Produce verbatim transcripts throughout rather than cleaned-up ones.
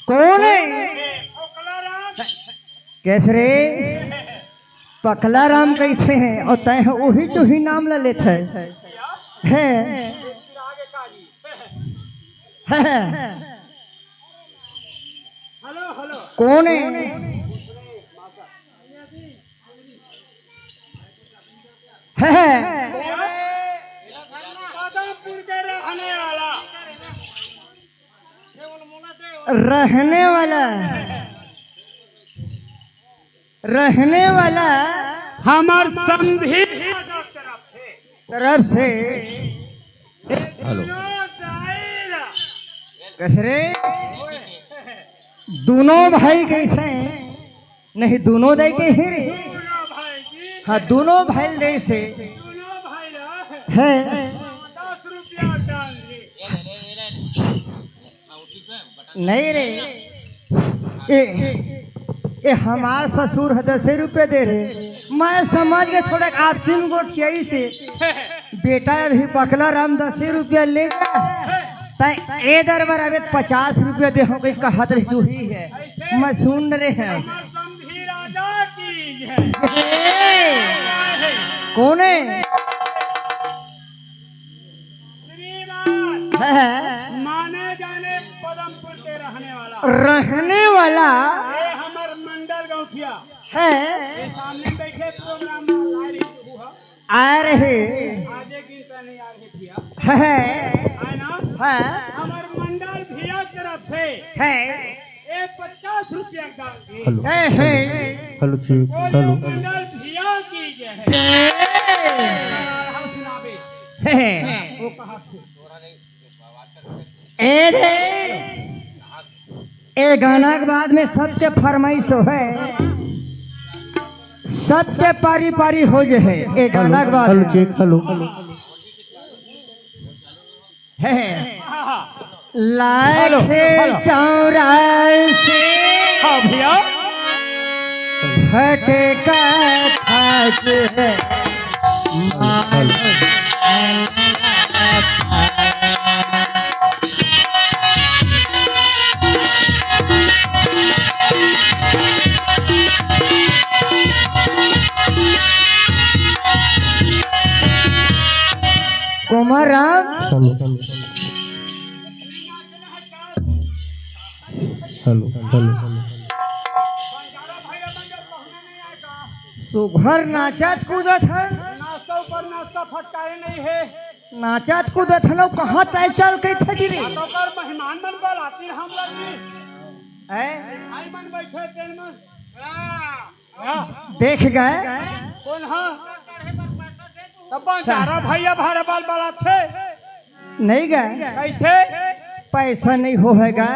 कौन है? कैसे रे? पकला राम कैसे है? और तय है वही जो ही नाम ला लेत है। है। है। कौन है? है। पदमपुर के रहने वाला। रहने वाला। रहने वाला। हमर समधी तरफ से। हेलो। कैसे रे? दोनों भाई कैसे हैं? नहीं, दोनों दाई के ही रे। हाँ, दोनों भाई दे से। है। नहीं रे, ए, ए हमार ससुर ह दसे रुपया दे रे। मैं समझ के थोड़ा आपसी में गोठियाई से, बेटा अभी पकला राम दसे रुपया ले जा, तय ए दरबार अबे पचास रुपया दे हो गई कहत रही चूही है। मैं सुन रहे हैं। कौन है? श्रीमान, है। माने जाने पदमपुर के रहने वाला। रहने वाला। ये हमर मंडल गौठिया। है। ये सामने बैठे प्रोग्राम में लाए रही तू, हाँ। आ रहे। आजे गिनता नहीं आ रहे भैया। है। है ना? है। हमर मंडल भैया तरफ से। है। ए पचास रुपया का दान। हेलो। हे, हे। हेलो जी। हेलो। मंडल भिया की जय। जय। हम सुनावे। हे, हे। वो कहा थे। ए रे, ए गाना के बाद में सबके फरमाइश है, सबके पारी पारी हो जे है। ए गाना के बाद हेलो में। Check, hello. Hey, hey. लाखे हेलो, हेलो। चौरासी हाँ भैया। फटका खा के hello, hello. Kumar Ram. Hello, hello. Hello, hello. सुघर नाचत कूदत हन। नाश्ता ऊपर नाश्ता फटकाए नहीं है। नाचत कूदत हन, कहाँ तय चल के थजिरी? तो कर मेहमान मन बुलाती हम लोग भी। हैं? भाई मन बैठे ट्रेन में। हाँ। देख गए। कौन हा? तब बंजारा भैया भाड़ा बाल बाला छे। नहीं गए। कैसे? पैसा नहीं होएगा।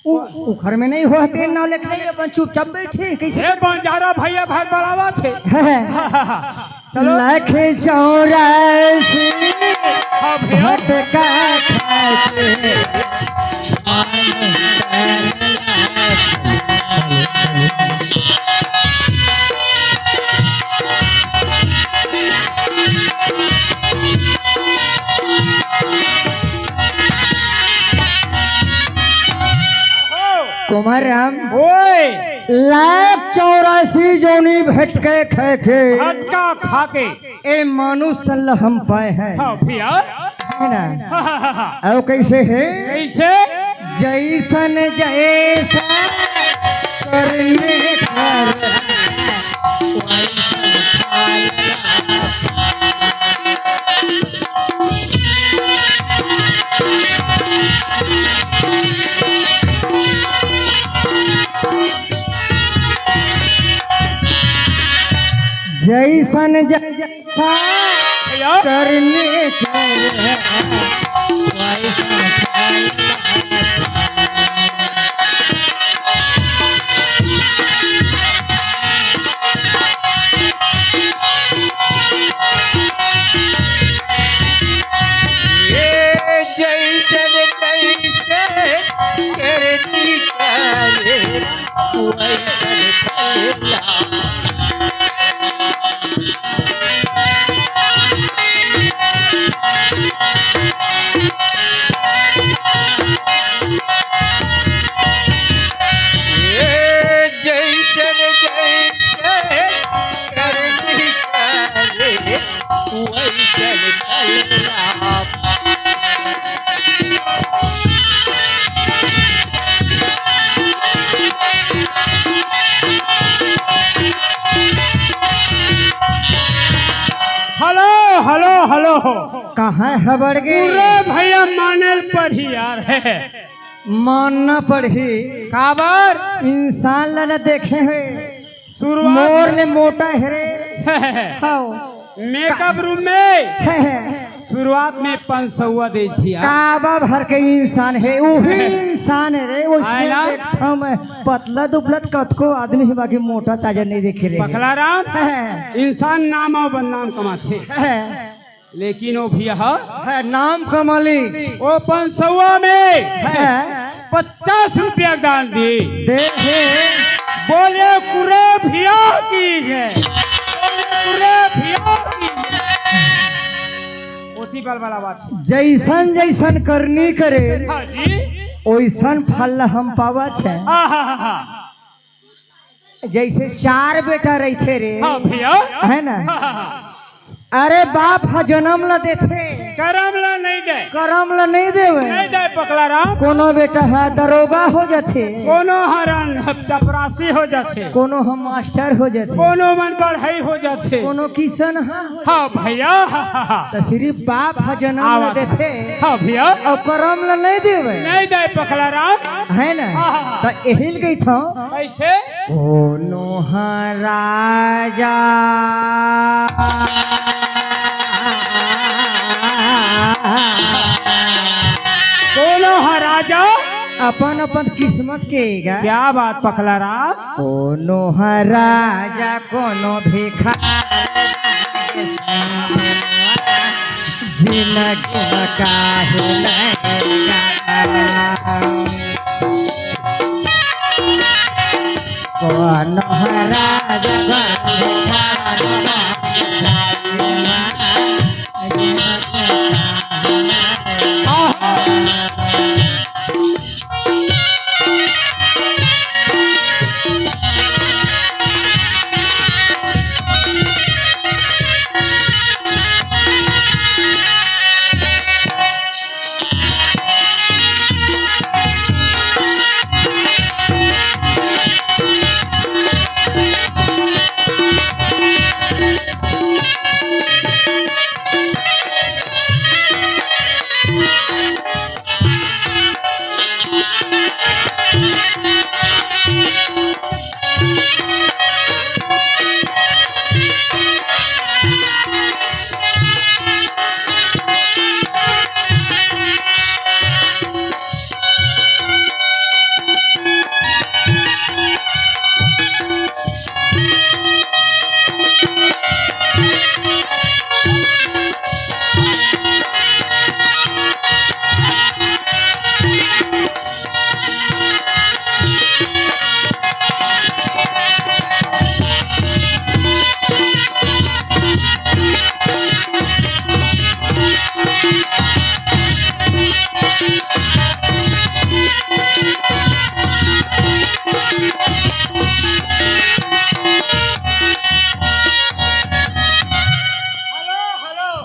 उ-, उखर में नहीं होते ना लिख नहीं, अपन चुपचाप बैठे। कैसे? ए बंजारा भैया भाग बलावा छे। है। चलो। लाख चौरासी हाँ भैया। भटका खाके। कुमार राम, ओए। लाख चौरासी जोनी भटके खाके। भटका खाके। ए मानुष तन ल हम पाए हैं। हाँ भैया। है ना? हाँ, हाँ, हाँ, हाँ। अउ कैसे है? कैसे? जैसन जैसा करने कर। जैसन जैसा भैया। करने कर। कहाँ हबड़ गे? पूरा भैया माने ल पड़ही यार। मानना पड़ही। काबर? इंसान ला न देखे हे। शुरुआत मोर ले मोटा हे रे। हव। मेकअप रूम में। शुरुआत में पाँच सौवा दे दिया। काबा भर के इंसान हे, उही इंसान हे रे। उसने आयला? देखता मैं पतला दुबला त कतको आदमी हे, बाकी मोटा ताजा नहीं देखे रे। पखला राम, हैं। इंसान नाम अउ बदनाम कमाथे। हैं। लेकिन वो भैया ह है नाम का मालिक। वो पाँच सौवा में है। पचास रुपया दान दी। दे हे। बोले कुरे भैया की जय। बोले कुरे भैया की जय। ओती बल बल आवाज। जैसन जैसन करनी करे, हाँ जी। ओइसन फल हम पावत है। हाँ, हाँ, हाँ, हाँ। जैसे चार बेटा रहिथे रे, हाँ भैया। है ना? हाँ, हाँ, हाँ। अरे बाप ह जनम ल देथे, करम ल नहीं दे। करम ल नहीं देवे। नहीं दे पकला राम। कोनो बेटा ह दरोगा हो जाथे, कोनो ह रन चपरासी हो जाथे, कोनो ह मास्टर हो जाथे, कोनो मन पढ़ाई हो जाथे, कोनो किसान ह हो हाँ भैया। त सिर्फ बाप ह जनम ल आवत। देथे। हाँ भैया। अउ करम ल नहीं देवे। नहीं दे पकला राम। है ना? हाँ, हाँ, हाँ। त एहिल कहिथौं। कैसे? कोनो ह राजा। कोनो ह राजा। अपन अपन किस्मत के गा। क्या बात पकला राम? कोनो ह राजा, कोनो भिखारी। जिनगी म काहे लगा। कौन हरा जगन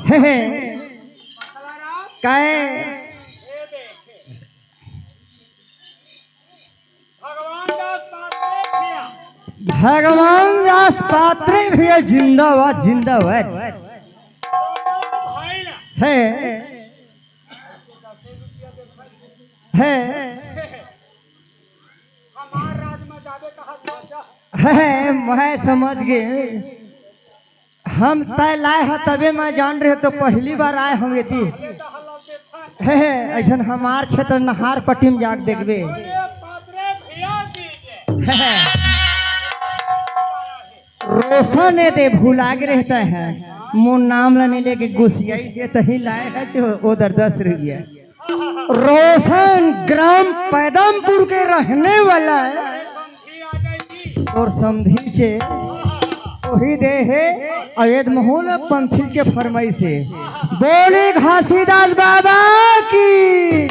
हे, हे। काहे? भगवान दास पात्रे भैया। भगवान दास पात्रे भैया जिंदाबाद, जिंदाबाद। भाई ना। हे। हे। हमार राज में जाबे कहा भाषा। हे, मैं समझ गए। हम तय लाए ह तबे मैं जान रहे तो पहली बार आए हम एती। हे, हे, ऐसन हमार क्षेत्र नहार पट्टी में जाके देखबे। हे, हे। रोशन ए दे भुला के रहता है, मोर नाम ला नहीं लेके गुसियाई से तही लाए है जो उधर दस रुपया। रोशन ग्राम पैदमपुर के रहने वाला है। और समधी से वही दे है अवैध माहौल पंथी के फरमाइश है। बोले घासीदास बाबा की।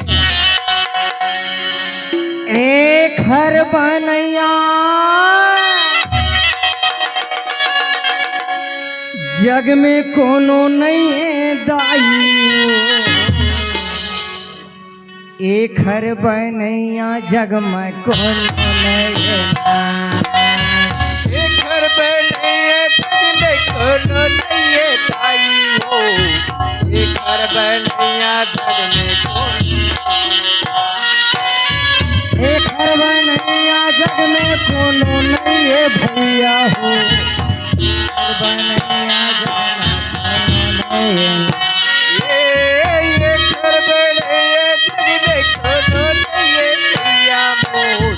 एक हर बनैया जग में कोनो नहीं है दाई। एक हर बनैया जग में कोनो नहीं है। एक हर बनैया जग में कोनो नहीं है दाई हो। एकर बनैया जग में कोनो, एकर बनैया जग में कोनो नइये भैया हो। एकर बनैया जग में कोनो नइये। ए, एकर बनैया जग में कोनो नइये भैया मोर।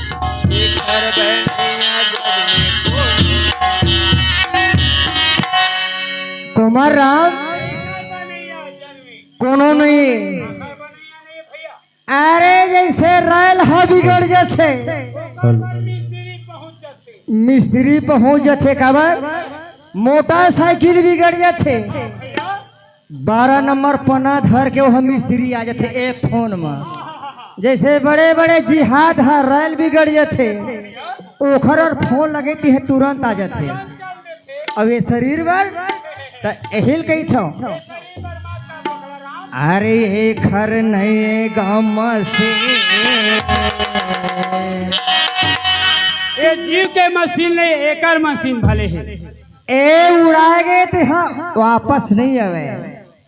एकर बनैया जग में कोनो। कुमार राम, कोनो नहीं। अरे, जैसे रैल ह बिगड़ जथे, मिस्त्री पहुंच जथे, काबर मोटरसाइकिल बिगड़ जथे, बारह नंबर पन्ना धर के वह मिस्त्री आ जथे एक फोन म। जैसे बड़े बड़े जिहाज ह रैल बिगड़ जथे, ओखर और फोन लगे तिहे तुरंत आ जथे। अब ये शरीर बर त एहिल कहिथव। अरे एखर नए गाम से। ए जीव के मशीन ले, एकर मशीन भले हे। ए उड़ा गे ते ह वापस नहीं आवे।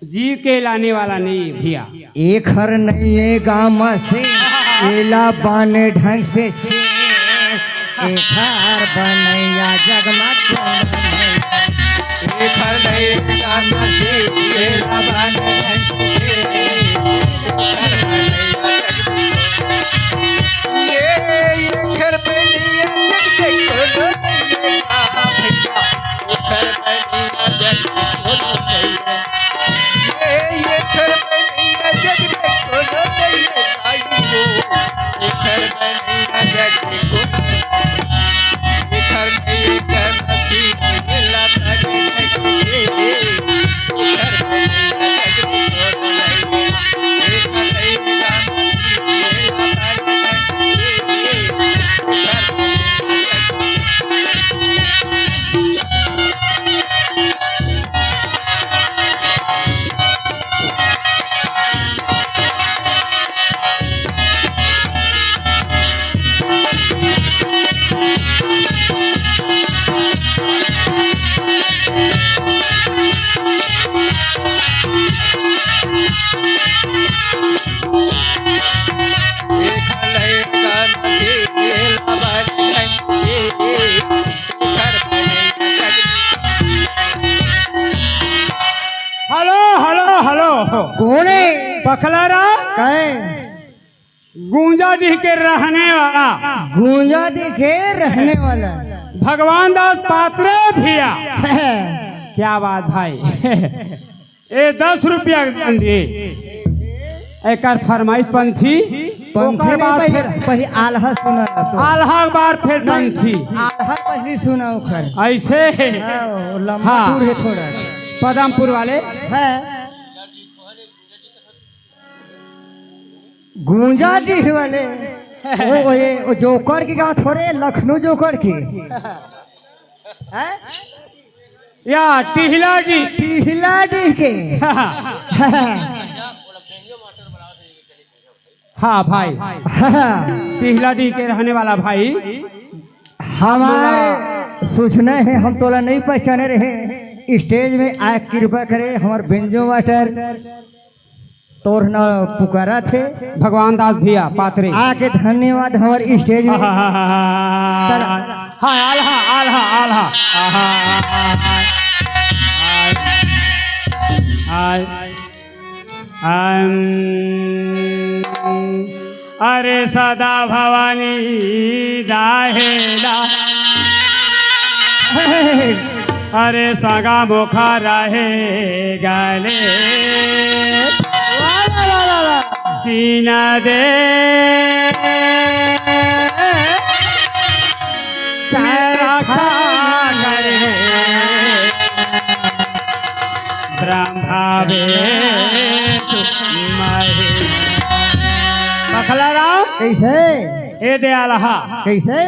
जीव के लाने वाला नहीं है भैया। एखर नइये गाम से, एला बने ढंग से छे। एखर बनैया जग में कोनो नइये। एखर नइये गाम से, एला बने ढंग से छे। एखर बनैया जग में कोनो नइये। ये, ये एखर बनैया जग में कोनो नइये। आ भैया, एखर बनैया जग में कोनो नइये। ए, एखर बनैया जग में कोनो नइये दाई हो। एखर बनैया जग में कोनो, एखर नइये गाम से, एला बने ढंग से। एखर बनैया जग में कोनो नइये। एखर नइये गाम से, एला बने ढंग से। एखर बनैया जग में हेलो, हेलो, हेलो। कोन हे? पखलारा। काहे? गुंजाडीह के रहने वाला। गुंजाडीह के रहने वाला। भगवान दास पात्रे भैया। क्या बात भाई। ए दस रुपया के दान दिए। एकर फरमाइश पंथी, पंथी ओकर नहीं, बाद पहले, फिर पहले आल्हा सुना तो। आल्हा के बाद फिर नहीं, पंथी। आल्हा पहले सुना ओकर। ऐसे? हाँ, वो लंबा हाँ। दूर है थोड़ा। पदमपुर वाले? है। गुंजाडीह वाले। वो, वो, ये, वो जोकड़ के गाँव थोड़े, लखनऊ जोकड़ के। हैं? या टिहलाडीह। टिहलाडीह के। हाँ भाई। टिहलाडीह के रहने वाला भाई। हमार सूचना है, हम तोला नहीं पहचाने रहे। स्टेज में आए, कृपा करे, हमार बेंजो मास्टर तोर न पुकारा थे। भगवान दास भैया पात्रे। आके धन्यवाद हमार स्टेज में। हाँ, हाँ, हाँ, हाँ, हाँ, चला। हाँ, आल्हा, आल्हा, आल्हा। आहा, हाय, हाय, हाय। अरे सदा भवानी दाहेला। अरे सगा मुखा रहे गले। वाह, वाह, वाह, वाह, वाह। दीना दे मेरा ख्याल करे। ब्रह्मा विष्णु महेश। पखला राम। कैसे? ए दे आल्हा। कैसे?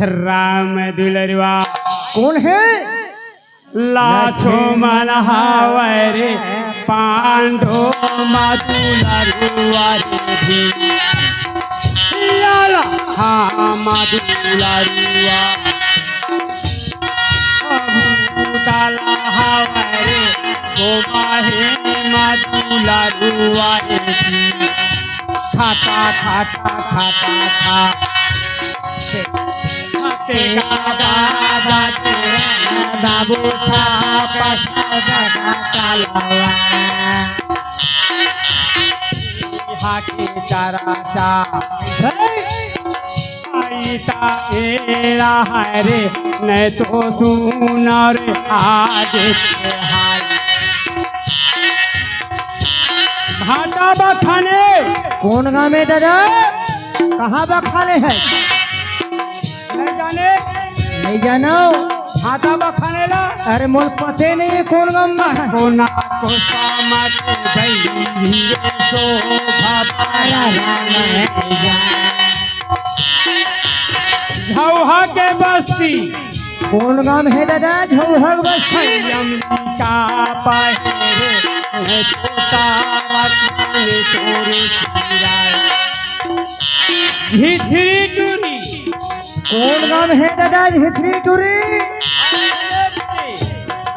राम दुलरुआ। कौन है? लाछो मन हावै रे, पांडो मा दुलरुआ रे भी। लाला, हाँ, मा दुलरुआ। भूतला हावै रे, गोमा हे मा लरुआ ए जी। खाता खाता खाता खा। तेरा बाबा तेरा बाबू छापा छापा कालावा। हाके चारा चा। आईता एरा है रे, नहीं तो सुन रे आगे के हाल। भाटा बखाने। कौन गाँव में दादा? कहाँ बखाने है? नहीं जाने? नहीं जानो। भाटा बखाने ला। अरे मोल पते नहीं है कौन गाँव में है। कोना को सामत गई रे शोभा पारा राम है। झौहा के बस्ती। कौन गाँव है दादा? झौहा के बस्ती। अम्बिका पाहे रे, तोता रतन तोरे सिराय। झिझरी टूरी। कौन गाँव है दादा? झिझरी टूरी।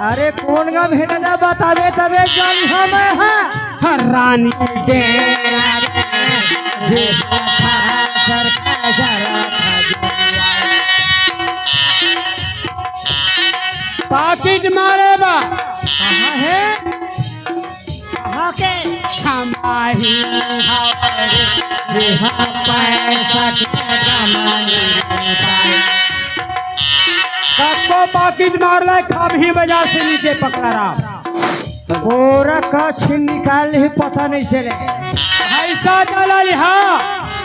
अरे कौन गाँव है दादा? बताबे तबे जान हम है। हर रानी डेरा रे, जे सर का जरा खजुआ। पाकिट मारे बा। कहाँ है? कहाँ के? छमाही हवरे, जे हा पैसा के कमाने पाए। कतको पाकिट मार ले, खाबही बाजार से नीचे पकड़ा रहा। बोरा का छीन निकाल ही पता नहीं चले। ऐसा चला लिहा।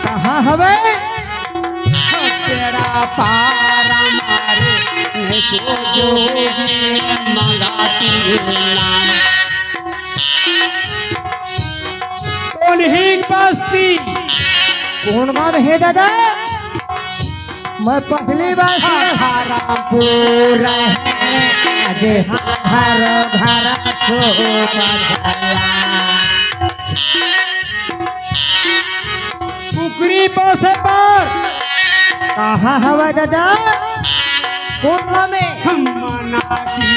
कहाँ हवे? तेरा पारा मारे, नहीं तो जोगी मंगाती नाम। कौन ही बस्ती? कौन गाँव है दादा? मैं पहली बार सुना। हरामपुर है, जे हर घर छोड़ भला। कुकरी पोसे बर। कहाँ हवा दादा? कौन गाँव में? हम मना की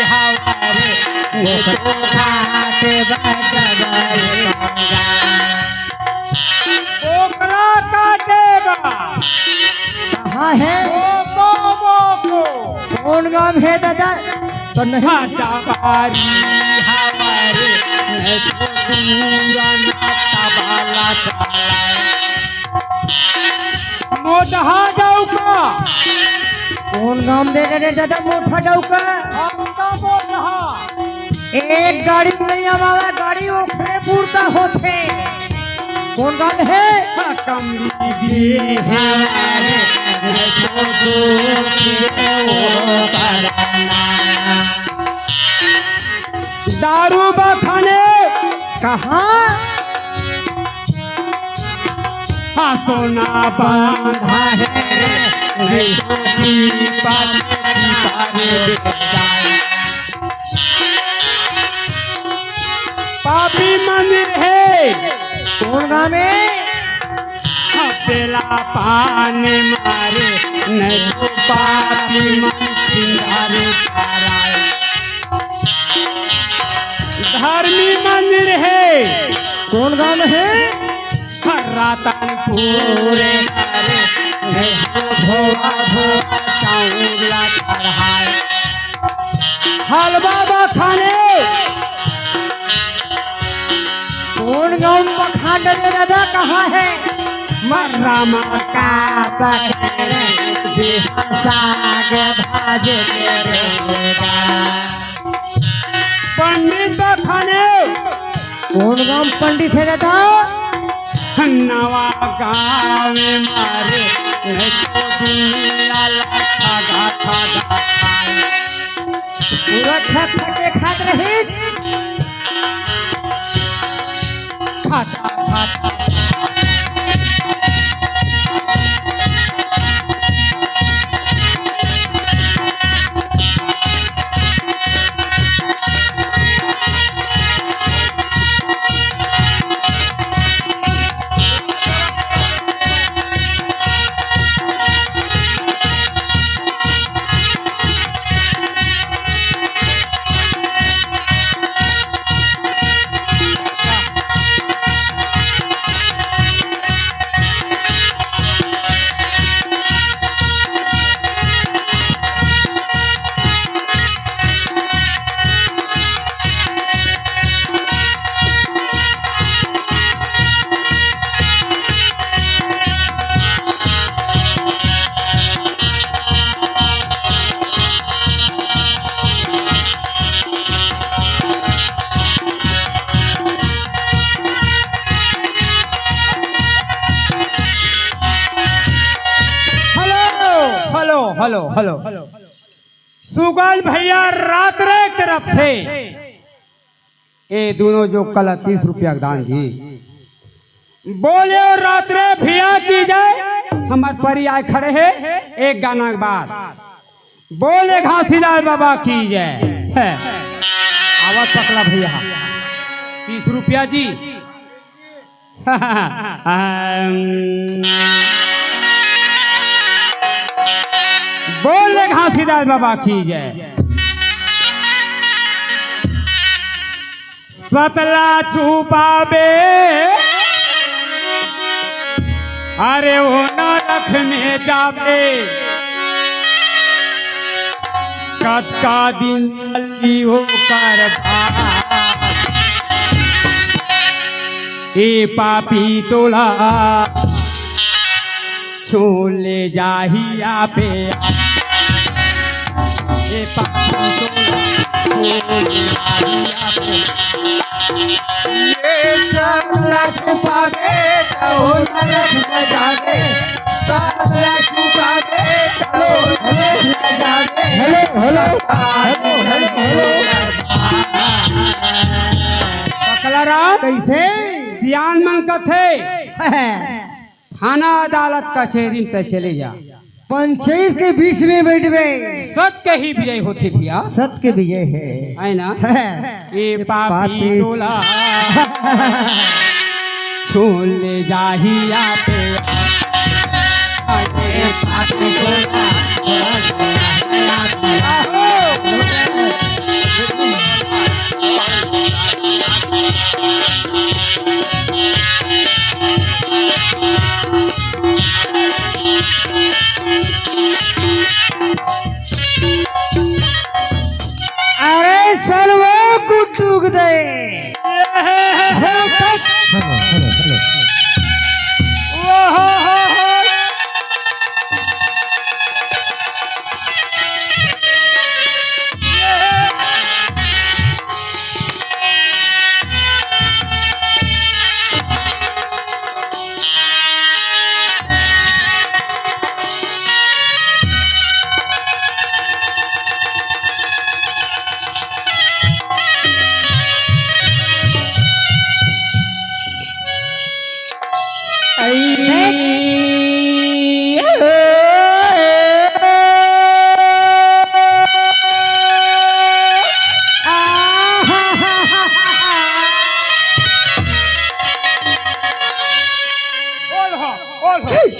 हवा रे, वो तो घाट बजबर गंगा। ओकरा काटे बा। कहाँ है? Boko, Boko. कौन गाँव है दादा? तो नहीं। घाटा बारी हवा रे, मैं तो दूरा ना तबाला चला। मोटहा डौका। कौन गाँव दे रे दादा मोटहा डौका? हमका मोटहा। एक गाड़ी में नहीं आवा, गाड़ी ओखरे पुरता होथे। कौन गाँव है? कमली दी हमारे, मैं तो दोस्त वो कराना। दारू बखाने। कहाँ? हाँ, सोना बांधा है रे, नहीं तो दीपक दीपक बेटा। पापी मंदिर है। कौन गाँव में? हाँ, बेला पानी मारे, नहीं तो पापी मंदिर तारा। धर्मी मंदिर है। कौन गाँव है? रतनपुर धोआ धोआ चाउर ला चढ़ाए। हलवा बखाने। कौन गाँव बखान रे दादा, कहाँ है? मर्रा मक्का बखाने, जी हाँ, साग भाज के रेगा। पंडित बखाने। कौन गाँव पंडित है दादा? नवा गाँव मारे, नहीं तो दुनिया ला ठगा, ठगा खाए। पूरा ठग ठग के खात रही। खाता, खाता। Hello, hello. सुगल भैया रात्रे के तरफ से ए दोनों जो कल तीस रुपया के दान दी, बोले और रात्रे भैया की जय। हमार परी आए खड़े हे एक गाना के बाद। बोले घासीदास बाबा की जय। है। आवाज पकड़ा भैया, तीस रुपया जी। अम, बोले घासीदास बाबा की जय। सतला छुपाबे, अरे ओ नरक में जाबे। कतका दिन चली ओकर भार। ए पापी तोला छू ले जाही आपे। ए पापी तोला छू ले जाही आपे। ये सब ला छुपावे तो नरक में जावे। सब ला छुपावे तो नरक में जावे। Hello, hello, hello, hello, hello. पकला राम। कैसे? सियान मन कथे। थाना अदालत कचेरी में तैं चले जा। पंचायत के बीच में बैठबे। सत के ही विजय होथे भैया। सत के विजय हे। है ना? है। ए पापी पापी। तोला छू ले जाही आपे। ए पापी तोला। अरे चल वो गुड्डू के दे। Hello, hello, hello, hello.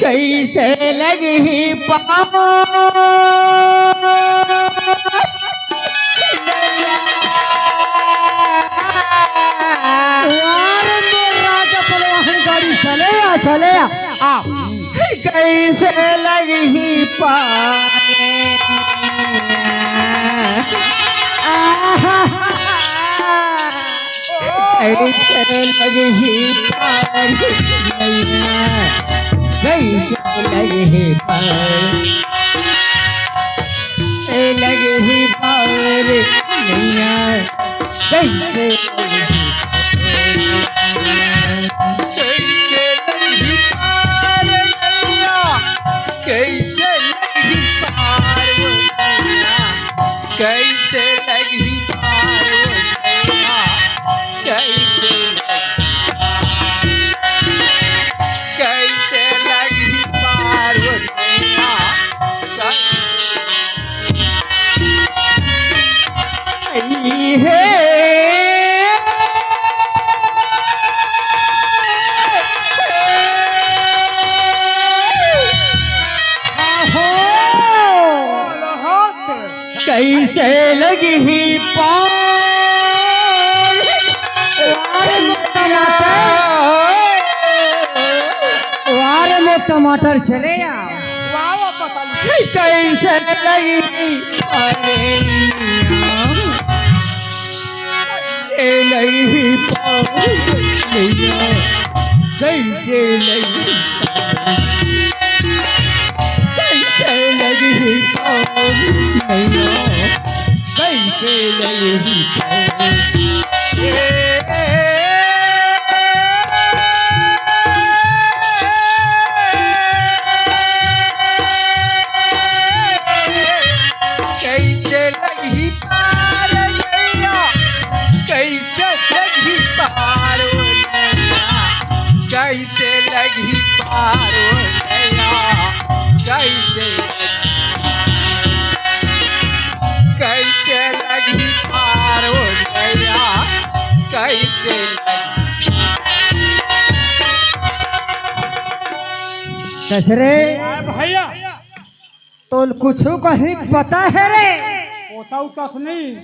कैसे लगही पार। वाह रे मोर राजा पहलवान, गाड़ी चले आ, चले आ। आ। कैसे लगही पार। आहा। कैसे लगही पार नैया, कैसे लगही पार, कैसे लगही पार नैया, कैसे लगही पार, कैसे लगही पार नैया, कैसे लगही पार नैया। कैसे लगही पार ओ नैया, कैसे लगही पार, कैसे लगही पार ओ नैया, कैसे लगही हे। आहो। कैसे लगही पार। वाह रे मोर टमाटर। वाह रे मोर टमाटर, चले आ। वाह, वाह, पता नहीं। कैसे लगही पार। कैसे लगही पार नैया, कैसे लगही पार, कैसे लगही पार नैया, कैसे लगही पार। लगही पार ओ भैया, कैसे लगही, कैसे लगही पार ओ भैया, कैसे लगही। कसरे, भैया। तोल कुछु कहीं पता हे रे? पोता उता तो नहीं?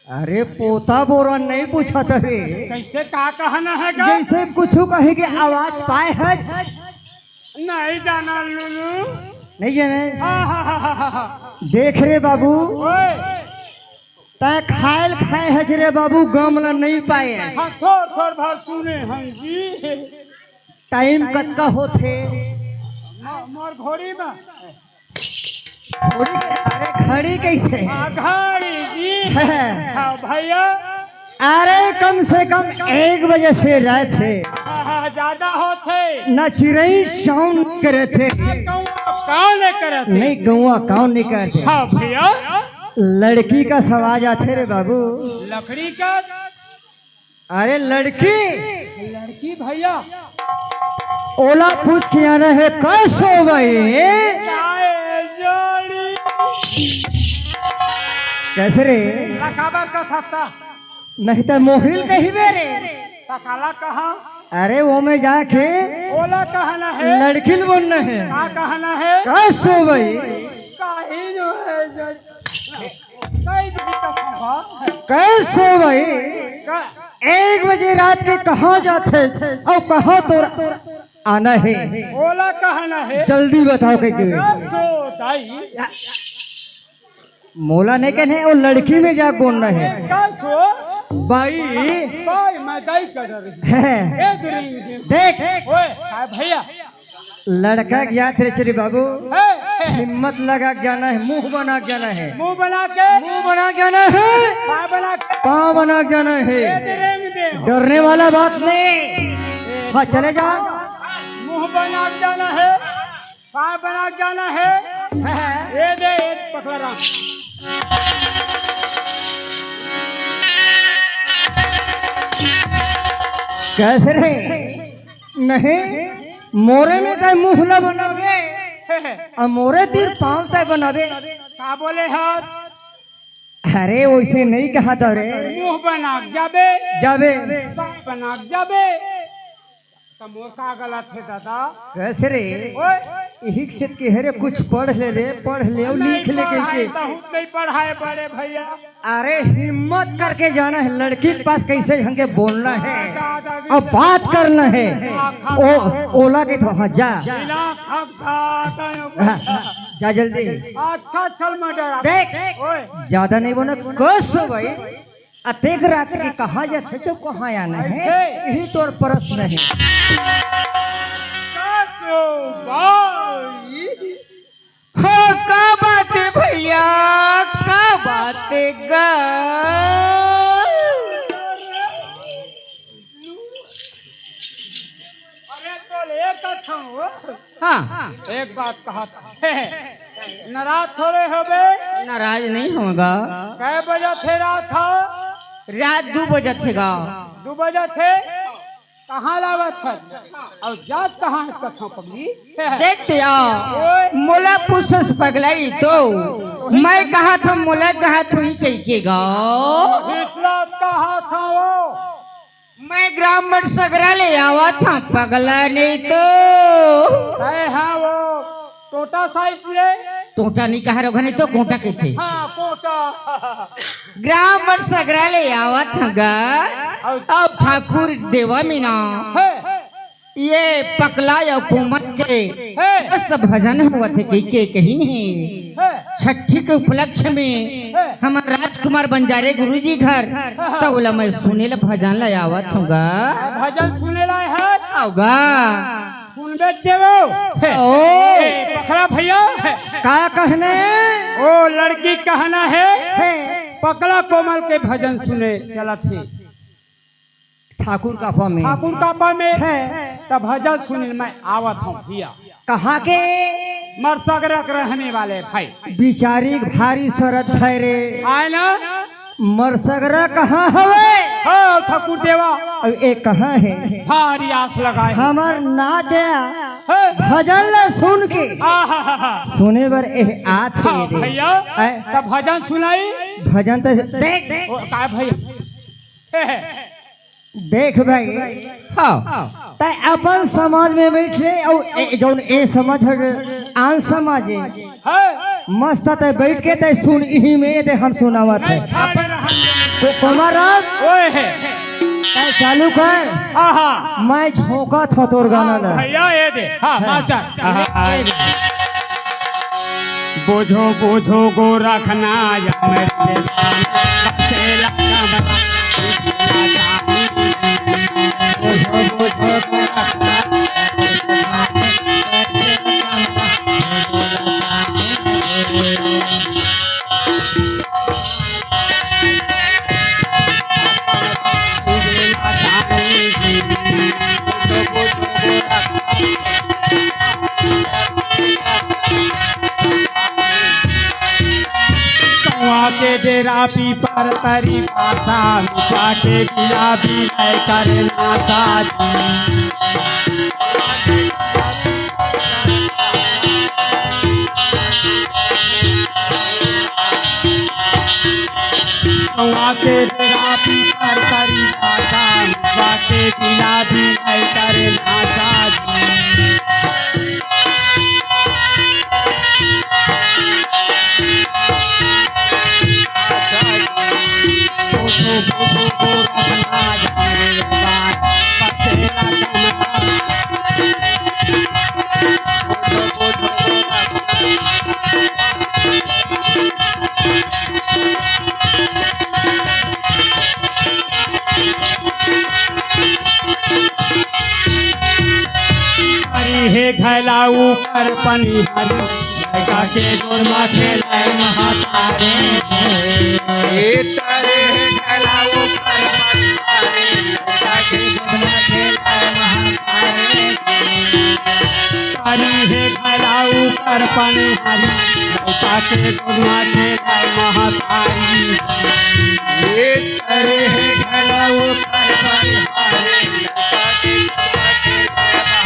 अरे पोता बोरा नहीं पूछत रे। कैसे का कहना हे गा? जैसे कुछु कहीं के आवाज पाए हच। नहीं जाना लूलू। नहीं जाने? हाँ, हाँ, हाँ, हाँ, हाँ। देख रे बाबू, ओए। तैं खायल खाए हच रे बाबू, गम ला नहीं पाए हच। हाँ, थोर थोर भर सुने हन जी। टाइम कतका होथे? म-, मोर घोड़ी में। घड़ी के-, अरे घड़ी कैसे? हाँ, घड़ी जी। हाँ भैया। अरे कम से कम एक बजे से रात हे। हाँ, हाँ, ज्यादा होथे। ना चिरई चाउं करत हे। ना गौवा काव नहीं करत हे। नहीं, गौवा काव नहीं करत हे। हाँ भैया। लड़की का सवाल आथे रे बाबू। लकड़ी का? अरे लड़की। लड़की भैया। ओला पूछ के आना हे, कैसे हो गई? काय जोड़ी। कैसे रे? ला काबर का थकता? नहीं तो मोहिल कहिबे रे। त काला कहा? अरे वो में जाके। ओला कहना हे। लड़की ल बोलना हे। का कहना हे? कैसे हो गई? काही जो है जन-, कई दिन तक होगा। कैसे भाई? का? एक बजे रात के कहाँ जाथे अउ कहाँ तोर आना हे? ओला कहना हे। जल्दी बताओ कह के। का सो दाई? मोला नहीं कहने, वो लड़की में जा बोलना हे। का सो? बाई। बाई, मैं दाई कर रही। हे। ए, दे रही हूँ, दे। देख। ओए, काय भैया? लड़का के जात रे चली बाबू। हे, हे। हिम्मत लगा के जाना हे, मुंह बना के जाना हे। मुंह बना के? मुंह बना के जाना हे। पाँव बना के? पाँव बना के जाना हे। ए, दे रेंग दे। डरने वाला बात नहीं। हाँ, चले जा। मुंह बना के जाना हे, पाँव बना के जाना हे। हाँ। ए दे, ए पकड़ा राम। कैसे रे? नहीं, मोरे में तैं मुंह ला बनाबे, अउ मोरे तीर पाँव तैं बनाबे। का बोले हस? अरे, वैसे नहीं कहा था रे। मुंह बना के जाबे। जाबे। पाँव बना के जाबे। त मोर का गलत हे दादा? कैसे रे? ओए। इही से के हरे, कुछ पढ़ ले रे, पढ़ ले अउ नहीं लिख ले कह पढ़ाए, के। बहुत नहीं पढ़ाए बड़े भैया। अरे हिम्मत करके जाना हे, लड़की के पास कैसे ढंग के बोलना हे अउ बात करना हे। ओ, ओला के तो, हाँ, जा। बिना थक था, था, हाँ, जा जल्दी। अच्छा, चल, मैं डरा। देख, ओए। ज्यादा नहीं बोलना, कस हो भाई। अतेक रात के कहाँ जाथे चो, कहाँ आना हे? ऐसे? यही तोर प्रश्न हे। कस हो भाई। हो, का बात हे भैया, का बात हे गा? अरे तो ले कछो। हाँ। एक बात कहा था। नाराज थोड़े होबे। नाराज नहीं होगा। कै बजे थे रात हो? रात दू बजे थे गा। दू बजे थे? कहाँ लावत हे? अउ जात कहाँ हे कथों पगली? देख तो या, ओए। मोला पूछस पगलाई तो, मैं कहा था, मोला कहा थोई कह के गा। हिचलात कहा था वो। मैं ग्राम मट सगरा ले आवा था पगला नहीं तो। तय हाँ वो टोटा साइज ले। टोटा नहीं कहा रो घने तो कोटा के थे। हाँ, कोटा। ग्राम मट सगरा ले आवा था गा। अउ ठाकुर देवा मीना। हे। ये पकला या कोमल के हे। मस्त भजन होवत हे, के, के कहिन हे। हे। छठी के उपलक्ष्य में हे। हमर राजकुमार बंजारे गुरुजी घर हाँ। त ओला मैं सुने ला भजन ला आवत हूँ गा। भजन सुने ला हे? आओ गा। सुनबे जेबो। हे। ओ। ए, पकला भैया। का कहने? ओ लड़की कहना हे। हे। पकला कोमल के भजन सुने चलत हे। ठाकुर कापा में। ठाकुर कापा में। हे। त भजन सुने मैं आवत हूँ भैया। कहाँ के? मरसगरा के रहने वाले भाई। बिचारी भारी सरद है रे। आए ना? मरसगरा कहाँ हवे? हाँ, ठाकुर देवा। अब ए कहाँ हे? भारी आस लगाए। हमर नाच हे। भजन ल सुन के आहाहाहा। सुने बर एह आत हे हाँ, दे। भैया, ऐ? त भजन सुनाई। भजन त देख। ओ, का भैया? हे, हे। देख भाई, हाँ। तै अपन समाज में बैठ ले, अउ ए, जौन ए समाज हर आन समाज हे। हाँ। मस्त तै बैठ के तै सुन, इही में दे हम सुनावत हे। नहीं, ठाड़ रहा। को-, कुमार राम, ओए हे। तै चालू कर। आहा। मैं झोंकत हों तोर गाना ला। भैया, ए दे। हाँ, हाँ। मास्टर। आहा, आहा। बोझो बोझो गोरखनाथ अमर के दाम, बसेला कमला। बोझो बोझो गोरखनाथ। कौआ के डेरा पीपर तरी पासा, मिटा के गिला बिनय करना साजी। कौआ के डेरा पीपर तरी पासा, मिटा के गिला बिनय करना साजी। हरी हे घला ऊपर पनिहारी, लइका के गोर म खेलय महतारी। ए तरे हे घला ऊपर पनिहारी, लइका के गोर म खेलय महतारी। हरी हे घला ऊपर पनिहारी, लइका के गोर म खेलय महतारी। ए तरे हे घला ऊपर पनिहारी, लइका के गोर म खेलय महतारी।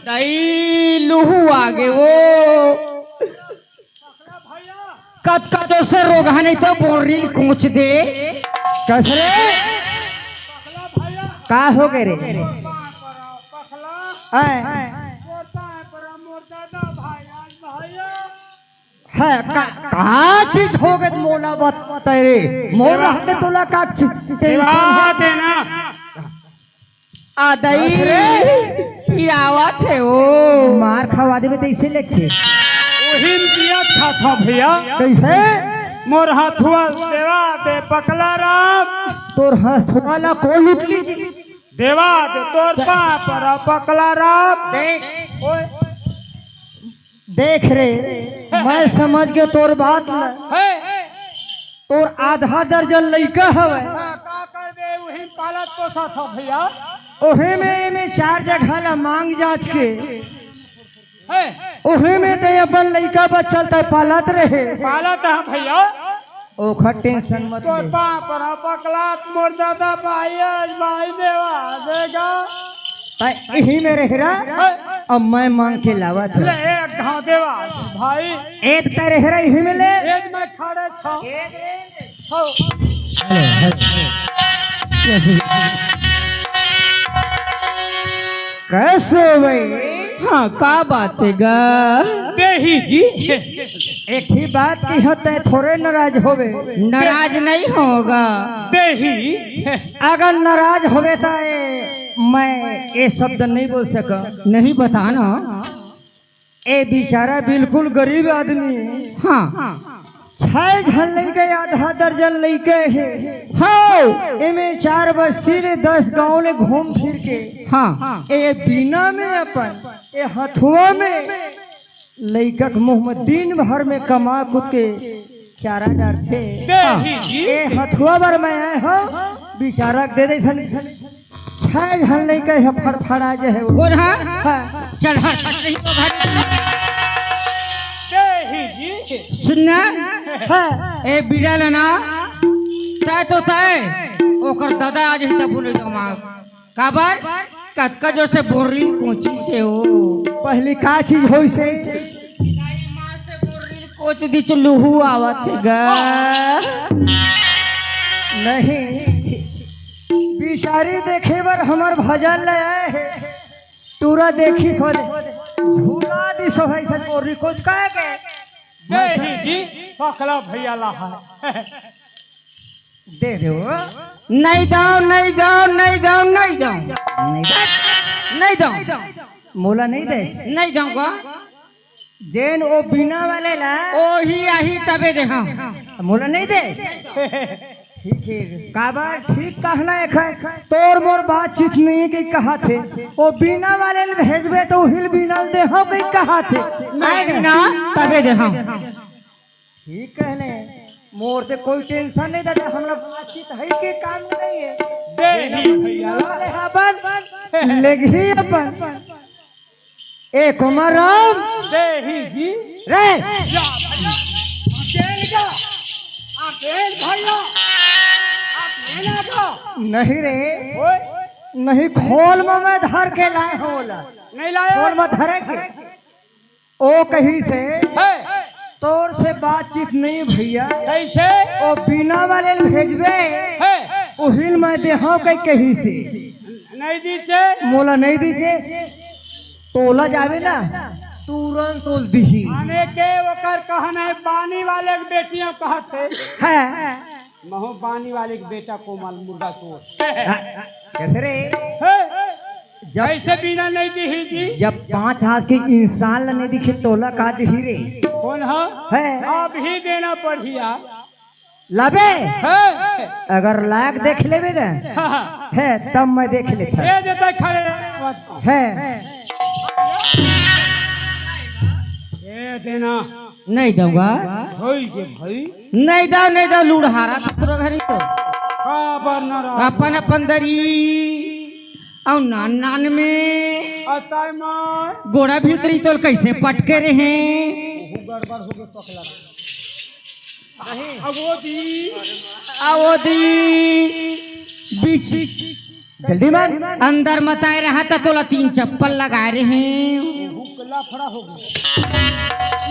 दई लुहू आगे वो। कत कत से रोगहा नहीं तो बोरिल कोच दे। कस रे? का हो गए रे? आय। है, का, का चीज हो गए मोला बता रे? मोर रहते तोला का चीज tension हे? बात हे ना। आ दई अरे। पिरावत हे ओ। मार खवा देबे तइसे लगथे। ओहिन किया था, था भैया। कइसे? मोर हथुआ देवा दे पकला राम। तोर हथुआ ला कोन लूट लीजिए? देवा दे तोर पाँव पर पकला राम। देख। ओए। देख रे, मैं समझ गे तोर बात ल। हे। तोर आधा दर्जन लइका हवय। हाँ, का करबे, उही पालत पोसत हो भैया। ओहे में, एमे चार जगह ला मांग जांच के। हे। ओहे में ते अपन लइका बच्चा ल ते पालत रहे। पालत ह भैया। ओखर tension मत तोर ले। पाँव पर पकलात मोर दादा भाई, आज भाई देवा देगा। तै इही में रह रहा, अब मैं मांग के लावत हूँ। ले, एक घाव देवा, भाई। एक तै रह रहा इही में ले। एक मैं खड़े छो। हो। Hello, hello, hello. कैसे हो? कैसे हो भाई? हाँ, का बात हे गा? देही जी। एक ही बात की हो, तै थोड़े नाराज होवे। नाराज नहीं होगा। देही। अगर नाराज होवे त ए, मैं ये शब्द नहीं बोल सका। नहीं बताना। ए बेचारा बिल्कुल गरीब आदमी हे। हाँ। छह झन लइका, आधा दर्जन लइका हे। हाँ। एमे चार बस्ती ले दस गांव ले घूम फिर के हाँ। ए बीना में अपन ए हथुआ में लइका के मुंह में दिन भर में कमा कुद के चारा डारथे। देही जी। ए हथुआ बर मैं आए हो, बिचारा के दे दे सन। छह झन लइका हे फड़फड़ा जे हे वो। बोल हाँ। हाँ। चल हट, हट नहीं तो भाई। देही जी। सुनना। हाँ। ए बिड़ा लेना। तय तो तय। ओकर दादा आज ही तब बोले दिमाग। काबर? कतका जोर से बोर्री कोची से हो। पहली का चीज होइसे? दाई माँ से बोर्री कोच दी चलूहू आवत गा। नहीं। बिचारी देखे बर हमर भजन ले आए हे। टूरा देखी सो झूला दी सो है से बोर्री कोच काहे के? देही जी, पकला भैया ला है। दे दे वो। नहीं दो, नहीं दो, नहीं दो, नहीं दो। नहीं दे। नहीं दो। मोला नहीं दे। नहीं दो गो। जेन ओ बीना वाले ला। ओ ही आही तबे दे हम। मोला नहीं दे। ठीक है। काबर ठीक कहना है खैर। तोर मोर बातचीत नहीं के कहा थे। ओ बीना वाले ले भेजबे तो हिल बीना दे हो के कहा थे। नहीं ना, तबे दे हम। ठीक कहने, मोर ते कोई टेंशन नहीं दादा, हमला बातचीत है के काम नहीं है। देही भैया। वाले अपन, लेगही अपन। ए कुमार राम। देही जी। रे। या भैया। आ बेल का। आ बेल भैया। आ बेल का। नहीं रे। ओए। नहीं, खोल में मैं धर के लाए हो ला। नहीं लाया। खोल में धरे के। ओ कही से, है। तोर से बातचीत नहीं भैया। कैसे? ओ बीना वाले ल भेजबे, है। उहिल मैं देहो कही, कही से। नहीं दीचे। मोला नहीं दीचे। तोला जावे ना, तुरंत तोल दिही। माने के ओकर कहना है, बानी वाले के बेटियां कहत है। है। महो बानी वाले के बेटा कोमल मुर्गा चोर। हाँ, कैसे रे? है। जब कैसे बिना नहीं दिही जी? जब पाँच हाथ के इंसान ल नहीं दिखे, तोला का दिही रे? कौन हा? है। अभी देना पड़ही यार। लाबे? है। अगर लायक देख लेबे ना, हाँ, हाँ। है, तब मैं देख लेता। ये देता खड़े। है। ये देना। नहीं दूंगा। होई के भाई। नहीं दो, नहीं दो, लूढ़ारा ससुर घरी तो। का बर न रहा? अपन अपन दरी। अउ नान नान में। अताय मार। गोड़ा भीतरी तोल कैसे पटके रहे? ओहू गड़बड़ हो गए पखला। नहीं। अब वो दी। आ वो दी। बीच। जल्दी मार। अंदर मताए रहा त तोला तीन चप्पल लगाए रहे। हुकला फड़ा हो गया।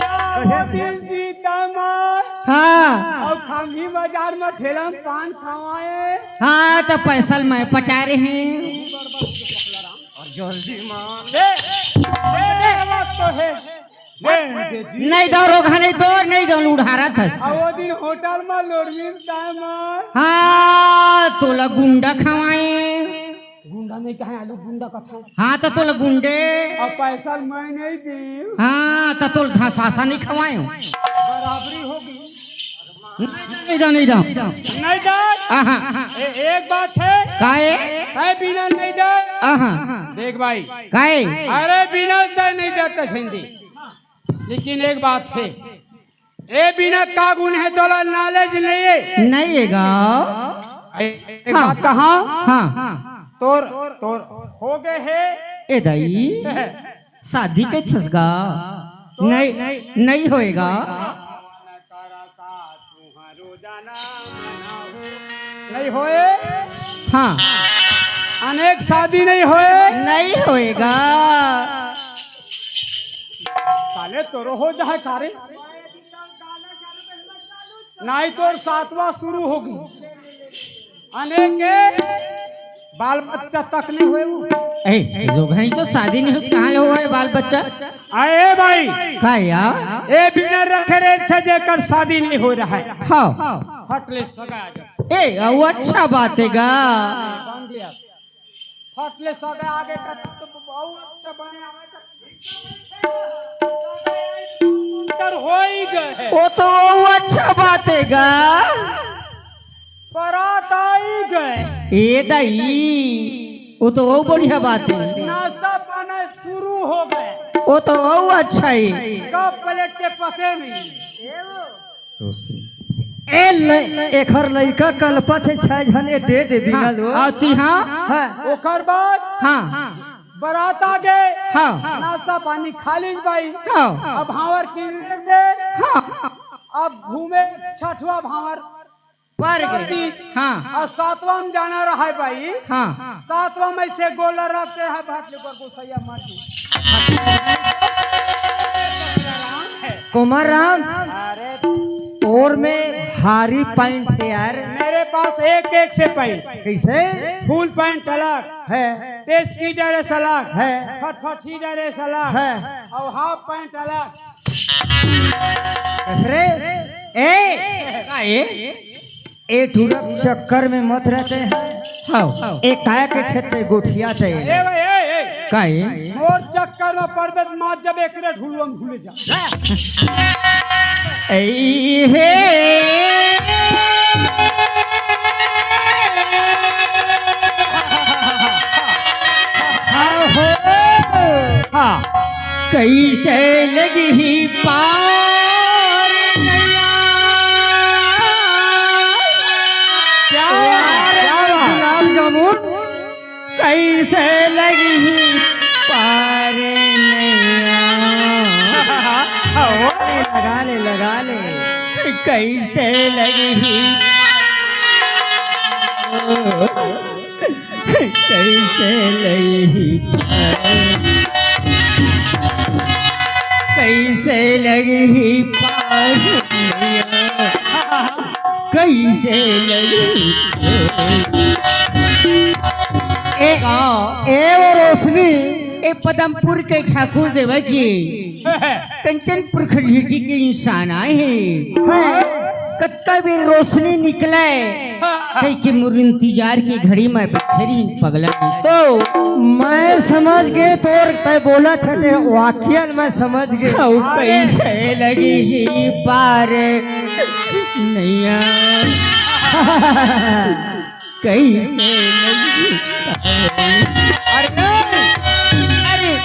या वो दिन जीता मार। हाँ। और खामही बाजार में ठेला में पान खवाए। हाँ, त पैसा ल मैं पटाए रहे। और जल्दी मार। दे, दे, दे, बात तो है। दे, दे जी। नहीं दो रोगहा, नहीं दो, नहीं दो लूढ़ारा था। आ वो दिन होटल में लोड़वीन ताय मार। हाँ, तोला गुंडा खवाए। गुंडा नहीं कहे, आलू गुंडा कथा। हाँ, तो तोला गुंडे। अब पैसा मैं नहीं दी। हाँ, तो तोल धसासा नहीं खवाए। बराबरी होगी। नहीं दो, नहीं दो, नहीं दो। नहीं दो। आहा। ए-, एक बात है। काए? काए बिना नहीं दे? आहा। देख भाई। काए? अरे बिना दे नहीं जाता सिंधी। लेकिन एक बात है। ए बिना का गुण है, तोला knowledge नहीं है। नहीं है गा। ए-, एक हाँ। बात कहा। हाँ। तोर, तोर हो गए है। ए दाई। शादी के छसगा। तो नहीं, नहीं होएगा। नहीं होए। हाँ। अनेक शादी नहीं होए। नहीं होएगा। साले तोरो हो जाए कारे। नहीं तो सातवां शुरू होगी। अनेक बाल बच्चा तक नहीं होए वो। ए, जो घड़ी तो शादी नहीं होत, कहाँ ले होए बाल बच्चा? अरे भाई। का या? ए बिना रखे रे थे जेकर शादी नहीं हो रहा है। हाँ। फट ले सगा आ जा। ए, वो अच्छा बात है गा। बांध लिया। फट ले सगा आगे का तो बहुत अच्छा बने आवे तो। तर हो ही गए। वो तो वो अच्छा बात है गा। बरात आई गए। ए दाई, वो तो वो बढ़िया बात है। नाश्ता पाना शुरू हो गए। वो तो वो अच्छा है। कब पलट के पते नहीं। ए ले, एखर लइका कलपत हे, छह झने दे दे बिना हाँ, लो। आती हाँ। हाँ। ओकर बाद हाँ। बरात आ गए। हाँ। नाश्ता पानी खा लीज बाई। हाँ। अब भांवर की दे। हाँ। अब घूमे छठवा भांवर। पर गए। हाँ। और सातवां में जाना रहा है बाई। हाँ। सातवां में से गोला रखते हैं भाटले पर गोसैया मर गई। कुमार राम, अरे तोर में भारी पैंट है यार। मेरे पास एक एक से पैंट। कैसे? फुल पैंट अलग है। टेस्टी ड्रेस अलग है। फटफटी ड्रेस अलग है। और हाफ पैंट अलग। कसरे? ए, का ए? ए टूरा चक्कर में मत रहते हैं। हाँ। ए काय के छते गोठिया ते। ए भाई, ए, ए। का ए? मोर चक्कर में परबे त मार जब एकरे ढुलुआ में भूले जा। ए हे। हाँ हो। हाँ। कैसे लगही पार नैया। क्या बात, क्या बात। गुलाब जामुन। कैसे लगही पार नैया। लगा ले, लगा ले। कैसे लगही कैसे लगही पार, कैसे लगही पार, कैसे लगही पार। ए, ए वो रोशनी। ए पदमपुर के ठाकुर देवा जी। कंचनपुर खड़ीटी के इंसान आए हैं। हैं? कतका बेर रोशनी निकले, कहि के मोर इंतजार के घड़ी में बैठे रही पगला। तो मैं समझ गे तोर तय बोला थे, ते वाक्यन मैं समझ गे। अउ कैसे लगही पार नैया। कैसे लगही? अरे, अरे, अरे,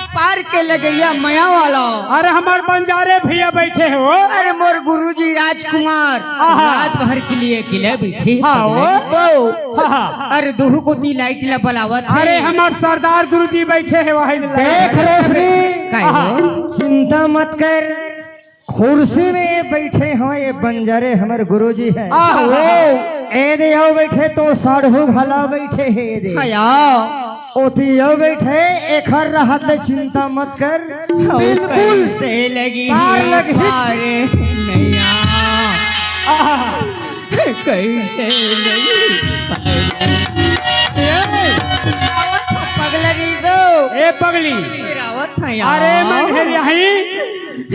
पार के लगैया मया वाला। अरे, हमार बंजारे भैया बैठे हो। अरे, मोर गुरुजी राजकुमार, आहा। रात भर के लिए किले बैठे हाँ, हो। पगले को। हाँ, हाँ। अरे, दुहू कोती लाइट ला बलावत है। अरे, हमार सरदार गुरुजी बैठे हैं वहीं। देख रोशनी, काहे आहा। हो? चिंता मत कर। कुर्सी में ये बैठे हो, ये बंजारे हमर गुरुजी है। आहो। ए दे आओ बैठे तो साढ़ू भला बैठे है, ए दे। हया। ओती आओ बैठे, एखर रहत ले चिंता मत कर। बिल्कुल। कैसे लगही पार लगही। पार नैया। आहा। कैसे लगही पार। ए। पगला नहीं दो। ए पगली। फिर आवत है यार। अरे मैं फिर यहीं।